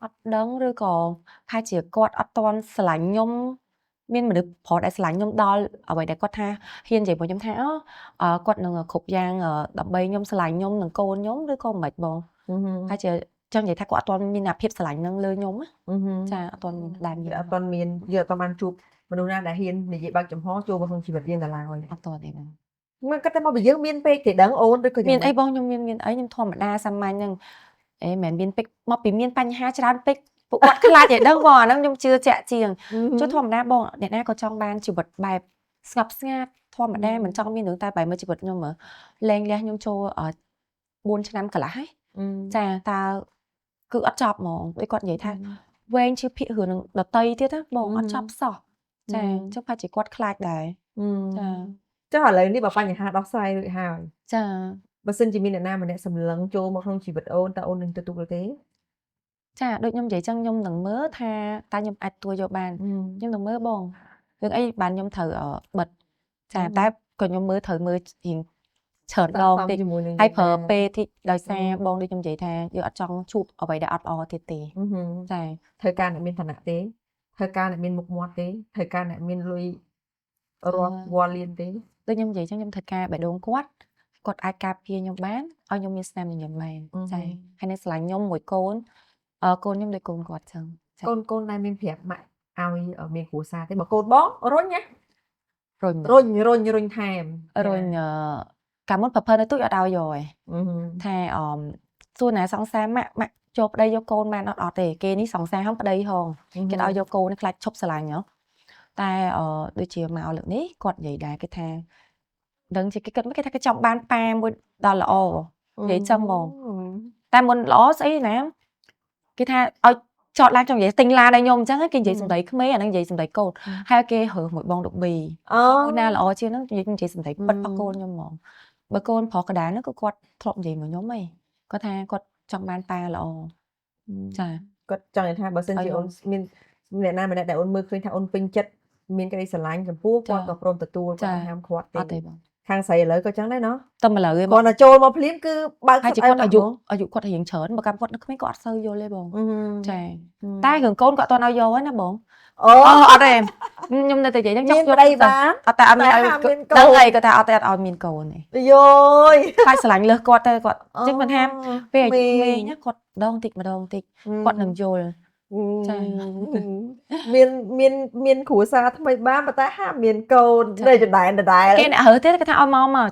Speaker 3: អត់ដឹងឬក៏ប្រហែលជាគាត់អត់ទាន់ស្រឡាញ់ខ្ញុំមានមនុស្សប្រុសដែលស្រឡាញ់ខ្ញុំដល់អ្វីដែលគាត់ថាហ៊ាននិយាយមកខ្ញុំថាអូគាត់នឹងគ្រប់យ៉ាងដើម្បីខ្ញុំស្រឡាញ់ខ្ញុំនិងកូនខ្ញុំឬក៏មិនបងប្រហែលជាចង់និយាយថាគាត់អត់ទាន់មានអាភាពស្រឡាញ់នឹងលើខ្ញុំចាអត់ទាន់ដែលមាន
Speaker 1: អត់ទាន់មានយើងអត់ទាន់បានជួបមនុស្សណាដែលហ៊ាននិយាយបើកចំហចូលមកក្នុងជីវិតយើងដល់ឡើយ
Speaker 3: អត់ទាន់ទេបង
Speaker 1: មិនគិតតែមកពីយើងមានពេកទេដឹងអូនឬក៏
Speaker 3: មានអីបងខ្ញុំមានអីខ្ញុំធម្មតាសាមញ្ញហ្នឹងអេមិនមែនមានពេកមកពីមានបញ្ហាច្រើនពេកពួកគាត់ខ្លាចឲ្យដឹងបងអាហ្នឹងខ្ញុំជឿជាក់ជាងចុះធម្មតាបងអ្នកណាក៏ចង់បានជីវិតបែប ស្ងប់ស្ងាត់ធម្មតាមិនចង់មានរឿងតែបែរមើលជីវិតខ្ញុំមើលលែងលះខ្ញុំចូល4ឆ្នាំកន្លះហើយចាតើគឺអត់ចប់ហ្មងដូចគាត់និយាយថាវែងជាភាករឿងនឹងដតីទៀតណាបងអត់ចប់សោះចាអញ្ចឹងប្រហែលជាគាត់ខ្លាចដែរចា
Speaker 1: ចុះឥឡូវនេះបើបញ្ហាដោះស្រាយរួចហើយ
Speaker 3: ចា
Speaker 1: បើសិនជាមានអ្នកណាម្នាក់សម្លឹងចូលមកក្នុងជីវិតអូនតើអូននឹងទទួលទេ
Speaker 3: ចាដូចខ្ញុំនិយាយចឹងខ្ញុំនឹងមើលថាតើខ្ញុំអាចទទួលយកបានខ្ញុំនឹងមើលបងរឿងអីបានខ្ញុំត្រូវបិទចាតែក៏ខ្ញុំមើលត្រូវមើលរៀងច្រើនដងតិចហើយប្រើពេលតិចដោយសារបងដូចខ្ញុំនិយាយថាយើងអត់ចង់ជួបអ្វីដែលអត់ល្អទៀតទេចា
Speaker 1: ត្រូវការអ្នកមានឋានៈទេត្រូវការអ្នកមានមុខមាត់ទេត្រូវការអ្នកមានលុយរាប់វ៉ាលានទេ
Speaker 3: ដូចខ្ញុំនិយាយចឹងខ្ញុំត្រូវការបេះដូងគាត់គាត់អាចការពារខ្ញុំបានឲ្យខ្ញុំមានស្នាមញញឹមបានចាហើយនឹងស្រឡាញ់ខ្ញុំមួយកូនកូនខ្ញុំដូចកូនគាត់ចឹង
Speaker 1: កូនកូនដែលមានប្រាប់ម៉ាក់ឲ្យមានគ្រួសារទេបើកូនបងរុញណា
Speaker 3: រុញ
Speaker 1: រុញរុញរុញថែម
Speaker 3: រុញកាលមុនប្រភើនៅទូចអត់ឲ្យយកឯងថាអមសួរណាសង្សារម៉ាក់ម៉ាក់ចូលប្តីយកកូនបានអត់អត់ទេគេនេះសង្សារហំប្តីហងគេឲ្យយកកូនខ្លាចឈប់ស្រឡាញ់ហ៎តែដូចជាមកលើកនេះគាត់និយាយដែរគេថាដឹងជាគេគិតមកគេថាគេចង់បានប៉ាមួយដល់ល្អនិយាយចឹងហ្មងតែមុនល្អស្អីណាគេថាឲ្យចតឡានចង់និយាយទិញឡានឲ្យខ្ញុំអញ្ចឹងគេនិយាយសម្ដីក្មេងអាហ្នឹងនិយាយសម្ដីកូនហើយគេរើសមួយបងដប៊ីអូណាល្អជាងហ្នឹងនិយាយសម្ដីពិតរបស់កូនខ្ញុំហ្មងបើកូនប្រុសកដាលហ្នឹងគឺគាត់ធ្លាប់និយាយមកខ្ញុំហីគាត់ថាគាត់ចង់បានប៉ាល្អចា
Speaker 1: គាត់ចង់និយាយថាបើសិនជាអូនមានអ្នកណាម្នាក់ដែលអូនមើលឃើញថាអូនពេញចិត្តមានក្តីស្រឡាញ់ចំពោះគាត់ក៏ព្រមទទួលគាត់ហាមឃាត់ទេខាងស្រីឥឡូវក៏ចឹងដែរណោះ
Speaker 3: តែឥឡូវឯង
Speaker 1: គាត់តែចូលមកភ្លាមគឺបើក
Speaker 3: ហើយជាគាត់អាយុគាត់រៀងច្រើនបើកម្មគាត់នៅក្មេងគាត់អត់សូវយល់ទេបងចាតែរឿងកូនគាត់អត់ទាន់ឲ្យយកទេណាបង
Speaker 1: អូ
Speaker 3: អត់ទេខ្ញុំនៅតែនិយាយចឹង
Speaker 1: ចង់ប្តីបាន
Speaker 3: អត់តែអត់មានឲ្យកូនដឹងអីគាត់ថាអត់ទេអត់ឲ្យមានកូនទេ
Speaker 1: យោយ
Speaker 3: ខ្លាចស្រឡាញ់លើសគាត់ទៅគាត់ចឹងមិនថាពេលអាយុក្មេងណាគាត់ដងតិចម្ដងតិចគាត់នឹងយល់ចា
Speaker 1: មានមានមានគ្រួសារថ្មីបានប៉ុន្តែហាមមានកូននៅដដែលដដែល
Speaker 3: គេអ្នករើទេគេថាឲ្យមកមក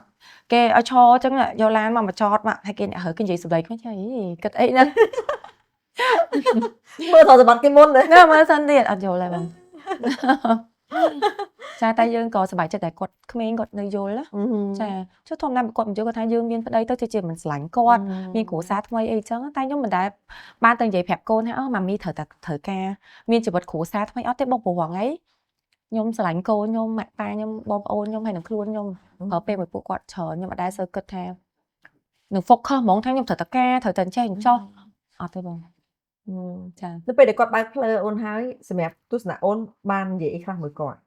Speaker 3: គេឲ្យឈរចឹងយកឡានមកមកចតមកហើយគេអ្នករើគេនិយាយសម្ដីខ្ញុំចាគិតអីហ្នឹង
Speaker 1: មើលទ្រព្យសម្បត្តិគេមុន
Speaker 3: ណាមើលសិនទៀតអត់យល់ដែរបងចាតែយើងក៏សប្បាយចិត្តតែគាត់ក្មេងគាត់នៅយល់ណាចាចុះធម្មតាគាត់មិនយល់គាត់ថាយើងមានប្តីទៅជាមិនស្រឡាញ់គាត់មានគ្រួសារថ្មីអីចឹងតែខ្ញុំមិនដែលបានទៅនិយាយប្រាប់កូនថាអូម៉ាមីត្រូវតែត្រូវការមានជីវិតគ្រួសារថ្មីអត់ទេបងព្រោះថ្ងៃខ្ញុំស្រឡាញ់កូនខ្ញុំម៉ាក់ប៉ាខ្ញុំបងប្អូនខ្ញុំហើយនឹងខ្លួនខ្ញុំព្រោះពេលមួយពួកគាត់ច្រើនខ្ញុំអត់ដែលសូវគិតថានឹង focus ហ្មងថាខ្ញុំត្រូវតែការត្រូវតែចេះចោះអត់ទេបងចា
Speaker 1: នៅពេលដែលគាត់បើកផ្លូវអូនហើយសម្រាប់ទស្សនៈអូនបាននិយាយអីខ្លះមួយគាត់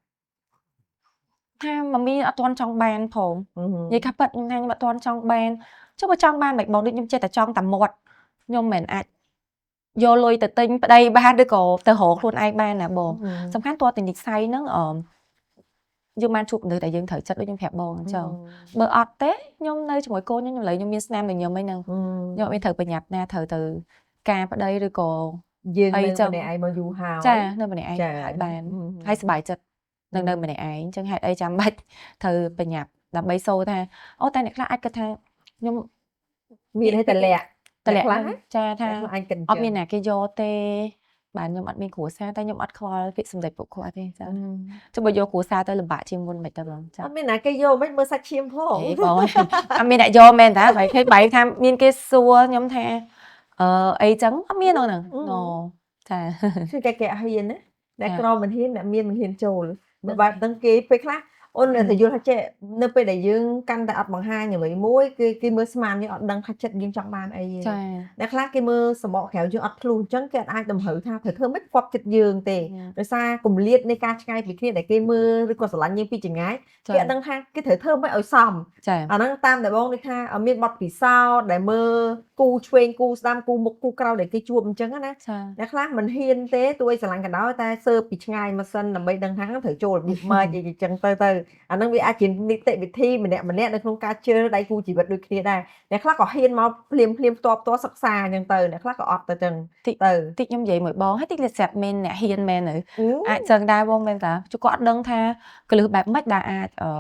Speaker 3: ថាម៉ាមីអត់ទាន់ចង់បានផងនិយាយថាប៉ិតខ្ញុំថាខ្ញុំអត់ទាន់ចង់បានចុះបើចង់បានមិនបងដូចខ្ញុំចេះតែចង់តែមាត់ខ្ញុំមិនអាចយកលុយទៅទិញប្តីបានឬក៏ទៅរកខ្លួនឯងបានណាបងសំខាន់តើតែនិស័យហ្នឹងអឺយើងបានជួបមនុស្សដែលយើងត្រូវចិត្តដូចខ្ញុំប្រាប់បងអញ្ចឹងបើអត់ទេខ្ញុំនៅជាមួយកូនខ្ញុំឥឡូវខ្ញុំមានស្នាមញញឹមអីហ្នឹងខ្ញុំអត់មានត្រូវប្រញាប់ណាត្រូវទៅការប្តីឬក៏
Speaker 1: យើងនៅម្នាក់ឯងមកយូរហើយ
Speaker 3: ចានៅម្នាក់ឯងហើយបានហើយសប្បាយចិត្តនឹងនៅម្នាក់ឯងអញ្ចឹងហេតុអីចាំបាច់ត្រូវប្រញាប់ដើម្បីសូថាអូតែអ្នកខ្លះអាចគិតថាខ្ញុំ
Speaker 1: មានឲ្យតម្លាក់
Speaker 3: តម្លាក់ចាថាអត់មានណាគេយកទេបាទខ្ញុំអត់មានគ្រួសារតែខ្ញុំអត់ខ្វល់ពាក្យសម្ដីពួកគាត់ទេចាចុះបើយកគ្រួសារទៅលំបាកជាងមុនមិនទៅបងចា
Speaker 1: អត់មានណាគេយកមិនមើលសាច់ឈាមផង
Speaker 3: បងអត់មានអ្នកយកមែនតាបែរឃើញបែរថាមានគេសួរខ្ញុំថាអឺអីចឹងអត់មានហ្នឹងណូចា
Speaker 1: គឺគេគេហ៊ានណាអ្នកក្រមិនហ៊ានអ្នកមានមិនហ៊ានចូលបើបែបហ្នឹងគេពេលខ្លះអូនតែយល់ថាចេះនៅពេលដែលយើងកាន់តែអត់បង្ហាញអ្វីមួយគឺគេមើលស្មានយើងអត់ដឹងថាចិត្តយើងចង់បានអីទេអ្នកខ្លះគេមើលសម្បកក្រៅយើងអត់ធ្លុះអញ្ចឹងគេអាចតម្រូវថាត្រូវធ្វើម៉េចគាត់ចិត្តយើងទេដោយសារគម្លាតនៃការឆ្ងាយពីគ្នាដែលគេមើលឬក៏ស្រឡាញ់យើងពីចម្ងាយគេអត់ដឹងថាគេត្រូវធ្វើម៉េចឲ្យសមអាហ្នឹងតាមតែបងនេះថាមានបទពិសោធន៍ដែលមើលគូឆ្វេងគូស្ដាំគូមុខគូក្រោយដែលគេជួបអញ្ចឹងណាអ្នកខ្លះមិនហ៊ានទេទោះបីស្រឡាញ់ក៏ដោយតែសើពីឆ្ងាយមកសិនដើម្បីដឹងថាត្រូវចូលរបៀបម៉េចអីចឹងទៅទៅអាហ្នឹងវាអាចជានីតិវិធីម្នាក់ម្នាក់នៅក្នុងការជ្រើសដៃគូជីវិតដូចគ្នាដែរអ្នកខ្លះក៏ហ៊ានមកភ្លាមភ្លាមផ្ទាល់ផ្ទាល់សិក្សាអញ្ចឹងទៅអ្នកខ្លះក៏អត់ទៅចឹងទៅ
Speaker 3: តិចខ្ញុំនិយាយមួយបងហើយតិចលេស្រាប់មែនអ្នកហ៊ានមែននៅអាចចឹងដែរបងមែនតាជគាត់អត់ដឹងថាកលឹះបែបម៉េចដែលអាចអឺ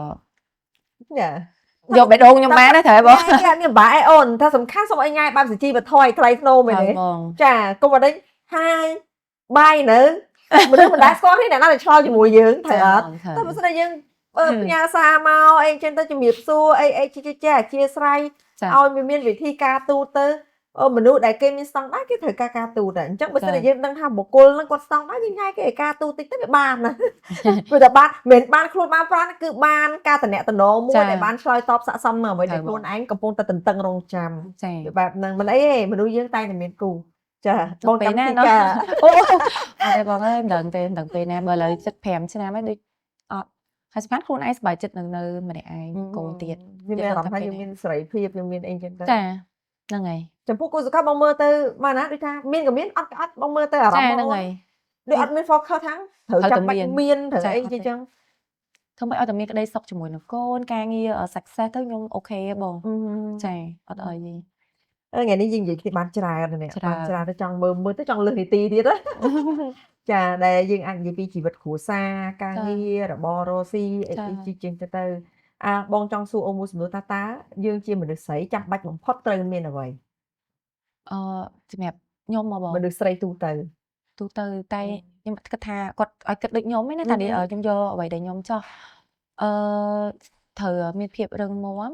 Speaker 3: យកបេះដូងខ្ញុំបានណាត្រូវហើយបង
Speaker 1: គេអត់មានបាក់អីអូនថាសំខាន់សូមឲ្យញ៉ាយបែបសុជីវធម៌ឲ្យថ្លៃថ្នូរមែនទេចាកុំអត់ដេញហាយបាយនៅមនុស្សមិនដែលស្គាល់គ្នាអ្នកណាទៅឆ្លើយជាមួយយើងត្រូវអត់តែបើស្ដីយើង ផ្ញើសារមកអីចឹងទៅជំរាបសួរអីអីចេះចេះអធិស្ឋាន
Speaker 3: ចា
Speaker 1: ឲ្យវាមានវិធីការទូតទៅអឺមនុស្សដែលគេមានស្តង់ដារគេត្រូវការការទូតដែរអញ្ចឹងបើសិនជាយើងដឹងថាបុគ្គលហ្នឹងគាត់ស្តង់ដារយើងញ៉ាយគេឲ្យការទូតតិចទៅវាបានណា ព្រោះតែបានមិនមែនបានខ្លួនបានប្រាណគឺបានការតំណតំណងមួយដែលបានឆ្លើយតបស័ក្តិសមនឹងអ្វីដែលខ្លួនឯងកំពុងតែទន្ទឹងរង់ចាំ
Speaker 3: ចា
Speaker 1: វាបែបហ្នឹងមិនអីទេមនុស្សយើងតែងតែមានគូចាបង
Speaker 3: ពេលណាណោះ
Speaker 1: កម្មធីកា
Speaker 3: អូអត់ទេបងអើយមិនដឹងទេមិនដឹងពេលណាបើឥឡូវ75ឆ្នាំហើយដូចអត់ហើយសំខាន់ខ្លួនឯងសប្បាយចិត្តនឹងនៅម្នាក់ឯងកូនទៀត
Speaker 1: យើងមានអារម្មណ៍ថាយើងមានសេរីភាពយើងមានអីចឹងទៅ
Speaker 3: ចាហ្នឹងហើយ
Speaker 1: ចំពោះគូសុខាបងមើលទៅបានណាដូចថាមានក៏មានអត់ក៏អត់បងមើលទៅអារម្មណ៍បង
Speaker 3: ចាហ្នឹងហើយ
Speaker 1: ដូចអត់មាន focus ថាត្រូវចាំបាច់មានត្រូវអីចឹងចឹង
Speaker 3: ធ្វើម៉េចឲ្យតែមានក្តីសុខជាមួយនឹងកូនការងារ success ទៅខ្ញុំ okay បងចាអត់អីទេ
Speaker 1: ថ្ងៃនេះយើងនិយាយគ្នាបានច្រើនណាស់
Speaker 3: ច្រើន
Speaker 1: បានច្រើនទៅចង់មើលមើលទៅចង់លើសនីតិទៀតណា ចាដែលយើងអាចនិយាយពីជីវិតគ្រួសារការងាររបររកស៊ីអី
Speaker 3: ចា
Speaker 1: អីជាជាងទៅទៅអាបងចង់សួរអូនមួយសំណួរថាតើយើងជាមនុស្សស្រីចាំបាច់បំផុតត្រូវមានអ្វី
Speaker 3: អឺសម្រាប់ខ្ញុំមកបង
Speaker 1: មនុស្សស្រីទូទៅ
Speaker 3: ទូទៅតែខ្ញុំអត់គិតថាគាត់ឲ្យគិតដូចខ្ញុំទេណាតែនេះខ្ញុំយកអ្វីដែលខ្ញុំចោះអឺត្រូវមានភាពរឹងមាំ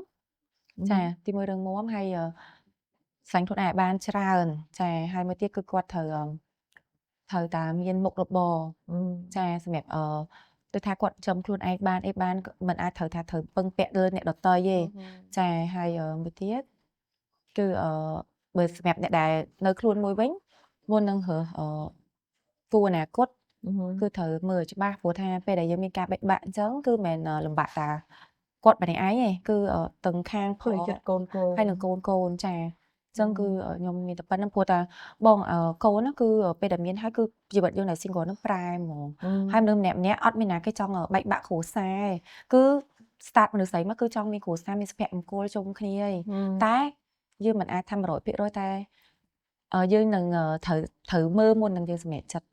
Speaker 3: ចាទីមួយរឹងមាំហើយស្រឡាញ់ខ្លួនឯងឲ្យបានច្រើនចាហើយមួយទៀតគឺគាត់ត្រូវត្រូវតែមានមុខរបរចាសម្រាប់ដូចថាគាត់ចំខ្លួនឯងបានអីបានមិនអាចត្រូវថាត្រូវពឹងពាក់លើអ្នកដទៃទេចាហើយមួយទៀតគឺបើសម្រាប់អ្នកដែលនៅខ្លួនមួយវិញមុននឹងរើសគូអនាគតគឺត្រូវមើលឲ្យច្បាស់ព្រោះថាពេលដែលយើងមានការបែកបាក់អញ្ចឹងគឺមិនមែនលំបាកតាគាត់ម្នាក់ឯងទេគឺទាំងខាង
Speaker 1: ផ្លូវចិត្តកូនកូន
Speaker 3: ហើយនឹងកូនកូនចាអញ្ចឹងគឺខ្ញុំមានតែប៉ុណ្្នឹងព្រោះតាបងកូនហ្នឹងគឺពេលដែលមានហើយគឺជីវិតយើងដែល single ហ្នឹងប្រែហ្មងហើយមនុស្សម្នាក់ម្នាក់អត់មានណាគេចង់បែកបាក់គ្រួសារទេគឺ start មនុស្សស្រីមកគឺចង់មានគ្រួសារមានសុភមង្គលជុំគ្នាឯងតែយើងមិនអាចថា100%តែយើងនឹងត្រូវត្រូវមើលមុននឹងយើងសម្រេចចិត្ត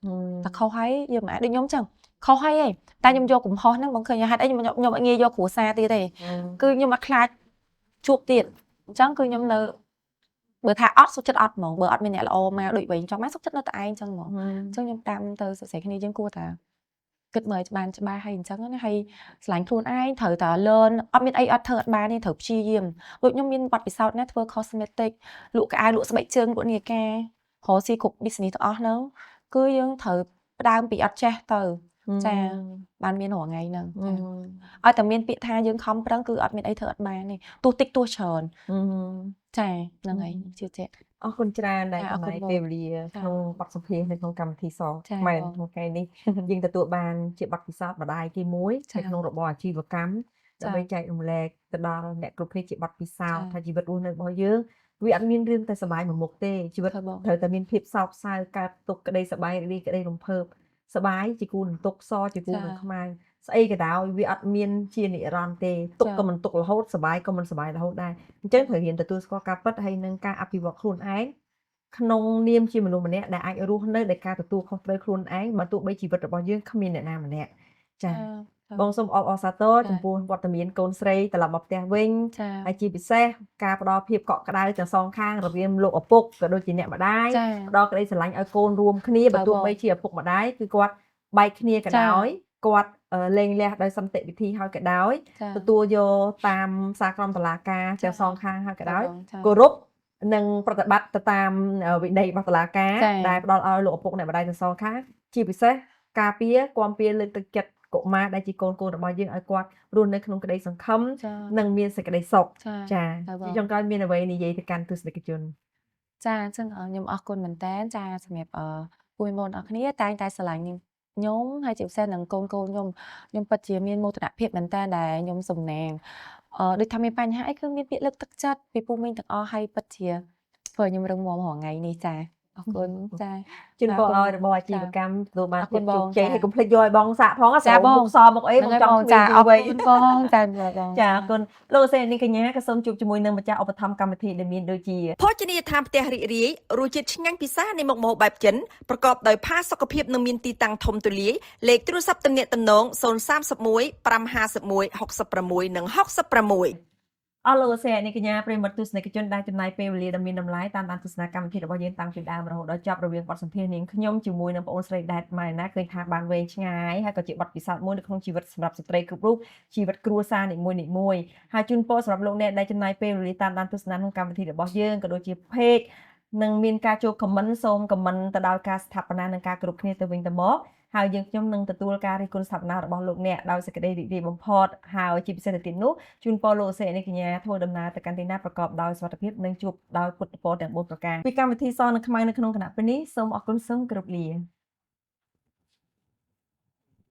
Speaker 3: តែខុសហើយយើងមិនអាចដូចខ្ញុំចឹងខុសហើយឯងតែខ្ញុំយកកំហុសហ្នឹងបងឃើញហេតុអីខ្ញុំខ្ញុំអត់ងាយយកគ្រួសារទៀតទេគឺខ្ញុំអត់ខ្លាចជួបទៀតអញ្ចឹងគឺខ្ញុំនៅបើថាអត់សុខចិត្តអត់ហ្មងបើអត់មានអ្នកល្អមកដូចវិញចង់មកសុខចិត្តនៅតែឯងចឹងហ្មងអញ្ចឹងខ្ញុំតាមទៅសរសេរគ្នាយើងគួរតែគិតមើលឲ្យបានច្បាស់ហើយអញ្ចឹងណាហើយស្រឡាញ់ខ្លួនឯងត្រូវតែ learn អត់មានអីអត់ធ្វើអត់បានទេត្រូវព្យាយាមដូចខ្ញុំមានបទពិសោធន៍ណាធ្វើ cosmetic លក់ខោអាវលក់ស្បែកជើងលក់នាឡិការកស៊ីគ្រប់ business ទាំងអស់ហ្នឹងគឺយើងត្រូវផ្ដើមពីអត់ចេះទៅចាបានមានរាល់ថ្ងៃហ្នឹងឲ្យតែមានពាក្យថាយើងខំប្រឹងគឺអត់មានអីធ្វើអត់បានទេទោះតិចទោះច្រើនចាហ្នឹងហើយជឿជាក់
Speaker 1: អរគុណច្រើនដែលចំណាយពេលវេលាក្នុងបទសម្ភាសន៍នៅក្នុងកម្មវិធីសខ្មែរក្នុងថ្ងៃនេះយើងទទួលបានជាបទពិសោធន៍ម្ដាយទី1នៅក្នុងរបរអាជីវកម្មដើម្បីចែករំលែកទៅដល់អ្នកគ្រប់គ្នាជាបទពិសោធន៍ថាជីវិតរស់នៅរបស់យើងវាអត់មានរឿងតែសប្បាយមួយមុខទេជីវិតត្រូវតែមានភាពសោកសៅកើតទុកក្តីសប្បាយរីក្តីរំភើបសប្បាយជាគូនឹងទុកសជាគូនឹងខ្មៅស្អីក៏ដោយវាអត់មានជានិរន្តរ៍ទេទុកក៏មិនទុករហូតសប្បាយក៏មិនសប្បាយរហូតដែរអញ្ចឹងត្រូវរៀនទទួលស្គាល់ការពិតហើយនឹងការអភិវឌ្ឍខ្លួនឯងក្នុងនាមជាមនុស្សម្នាក់ដែលអាចរស់នៅដោយការទទួលខុសត្រូវខ្លួនឯងបើទោះបីជីវិតរបស់យើងគ្មានអ្នកណាម្នាក់ចាបងសូមអបអរសាទរចំពោះវត្តមានកូនស្រីត្រឡប់មកផ្ទះវិញហើយជាពិសេសការផ្ដល់ភាពកក់ក្ដៅទាំងសងខាងរវាងលោកឪពុកក៏ដូចជាអ្នកម្ដាយផ្ដល់ក្តីស្រឡាញ់ឲ្យកូនរួមគ្នាបើទោះបីជាឪពុកម្ដាយគឺគាត់បែកគ្នាក៏ដោយគាត់លែងលះដោយសន្តិវិធីហើយក៏ដោយទទួលយកតាមសារក្រមតុលាការទាំងសងខាងហើយក៏ដោយគោរពនិងប្រតិបត្តិទៅតាមវិន័យរបស់តុលាការដែលផ្ដល់ឲ្យលោកឪពុកអ្នកម្ដាយទាំងសងខាងជាពិសេសការពារគាំពារលើកទឹកចិត្តកុមារដែលជាកូនកូនរបស់យើងឲ្យគាត់រស់នៅក្នុងក្តីសង្ឃឹមនិងមានសេចក្តីសុខចាជាចុងក្រោយមានអ្វីនិយាយទៅកាន់ទស្សនិកជន
Speaker 3: ចាអញ្ចឹងខ្ញុំអរគុណមែនតើចាសម្រាប់ពូមីបងប្អូនគ្នាតែងតែស្រឡាញ់ខ្ញុំហើយជាពិសេសនឹងកូនកូនខ្ញុំខ្ញុំពិតជាមានមោទនភាពមែនតើដែលខ្ញុំសំណាងដូចថាមានបញ្ហាអីគឺមានពាក្យលើកទឹកចិត្តពីពូមីងទាំងអស់ហើយពិតជាធ្វើឲ្យខ្ញុំរឹងមាំរាល់ថ្ងៃនេះចាអរគុណចា
Speaker 1: ជូនពរឲ្យរបរអាជីវកម្មទទួលបានភាពជោគជ័យហើយកុំភ្លេចយកឲ្យបងសាក់ផង
Speaker 3: ចាបង
Speaker 1: មុខសមុខអីបងចង់
Speaker 3: ចាអរគុណបងចាបង
Speaker 1: ចាអរគុណលោកសេនីកញ្ញាក៏សូមជួបជាមួយនឹងម្ចាស់ឧបត្ថម្ភកម្មវិធីដែលមានដូចជា
Speaker 2: ភោជនីយដ្ឋានផ្ទះរីករាយរសជាតិឆ្ងាញ់ពិសានៃមុខម្ហូបបែបចិនប្រកបដោយផាសុកភាពនិងមានទីតាំងធំទូលាយលេខទូរស័ព្ទទំនាក់ទំនង031 551 66និង66។
Speaker 1: អស់លោកស្រីអ្នកកញ្ញាប្រិយមិត្តទស្សនិកជនដែលចំណាយពេលវេលាដ៏មានតម្លៃតាមដានទស្សនាកម្មវិធីរបស់យើងតាំងពីដើមរហូតដល់ចប់រវាងបទសម្ភាសន៍នាងខ្ញុំជាមួយនឹងប្អូនស្រីដែតម៉ារីណាឃើញថាបានវែងឆ្ងាយហើយក៏ជាបទពិសោធន៍មួយនៅក្នុងជីវិតសម្រាប់ស្ត្រីគ្រប់រូបជីវិតគ្រួសារនីមួយៗហើយជូនពរសម្រាប់លោកអ្នកដែលចំណាយពេលវេលាតាមដានទស្សនាក្នុងកម្មវិធីរបស់យើងក៏ដូចជា page នឹងមានការចូល comment សូម comment ទៅដល់ការស្ថាបនានិងការគ្រប់គ្នាទៅវិញទៅមកហើយយើងខ្ញុំនឹងទទួលការរិះគន់ស្ថាបនារបស់លោកអ្នកដោយសេចក្តីរីករាយបំផុតហើយជាពិសេសទៅទៀតនោះជូនពរលោកស្រីអ្នកកញ្ញាធ្វើដំណើរទៅកាន់ទីណាប្រកបដោយសុវត្ថិភាពនិងជួបដោយពុទ្ធពរទាំង4ប្រការពីកម្មវិធីសនិងខ្មៅនៅក្នុងគណៈពេលនេះសូមអរគុណសូមគោរពលា។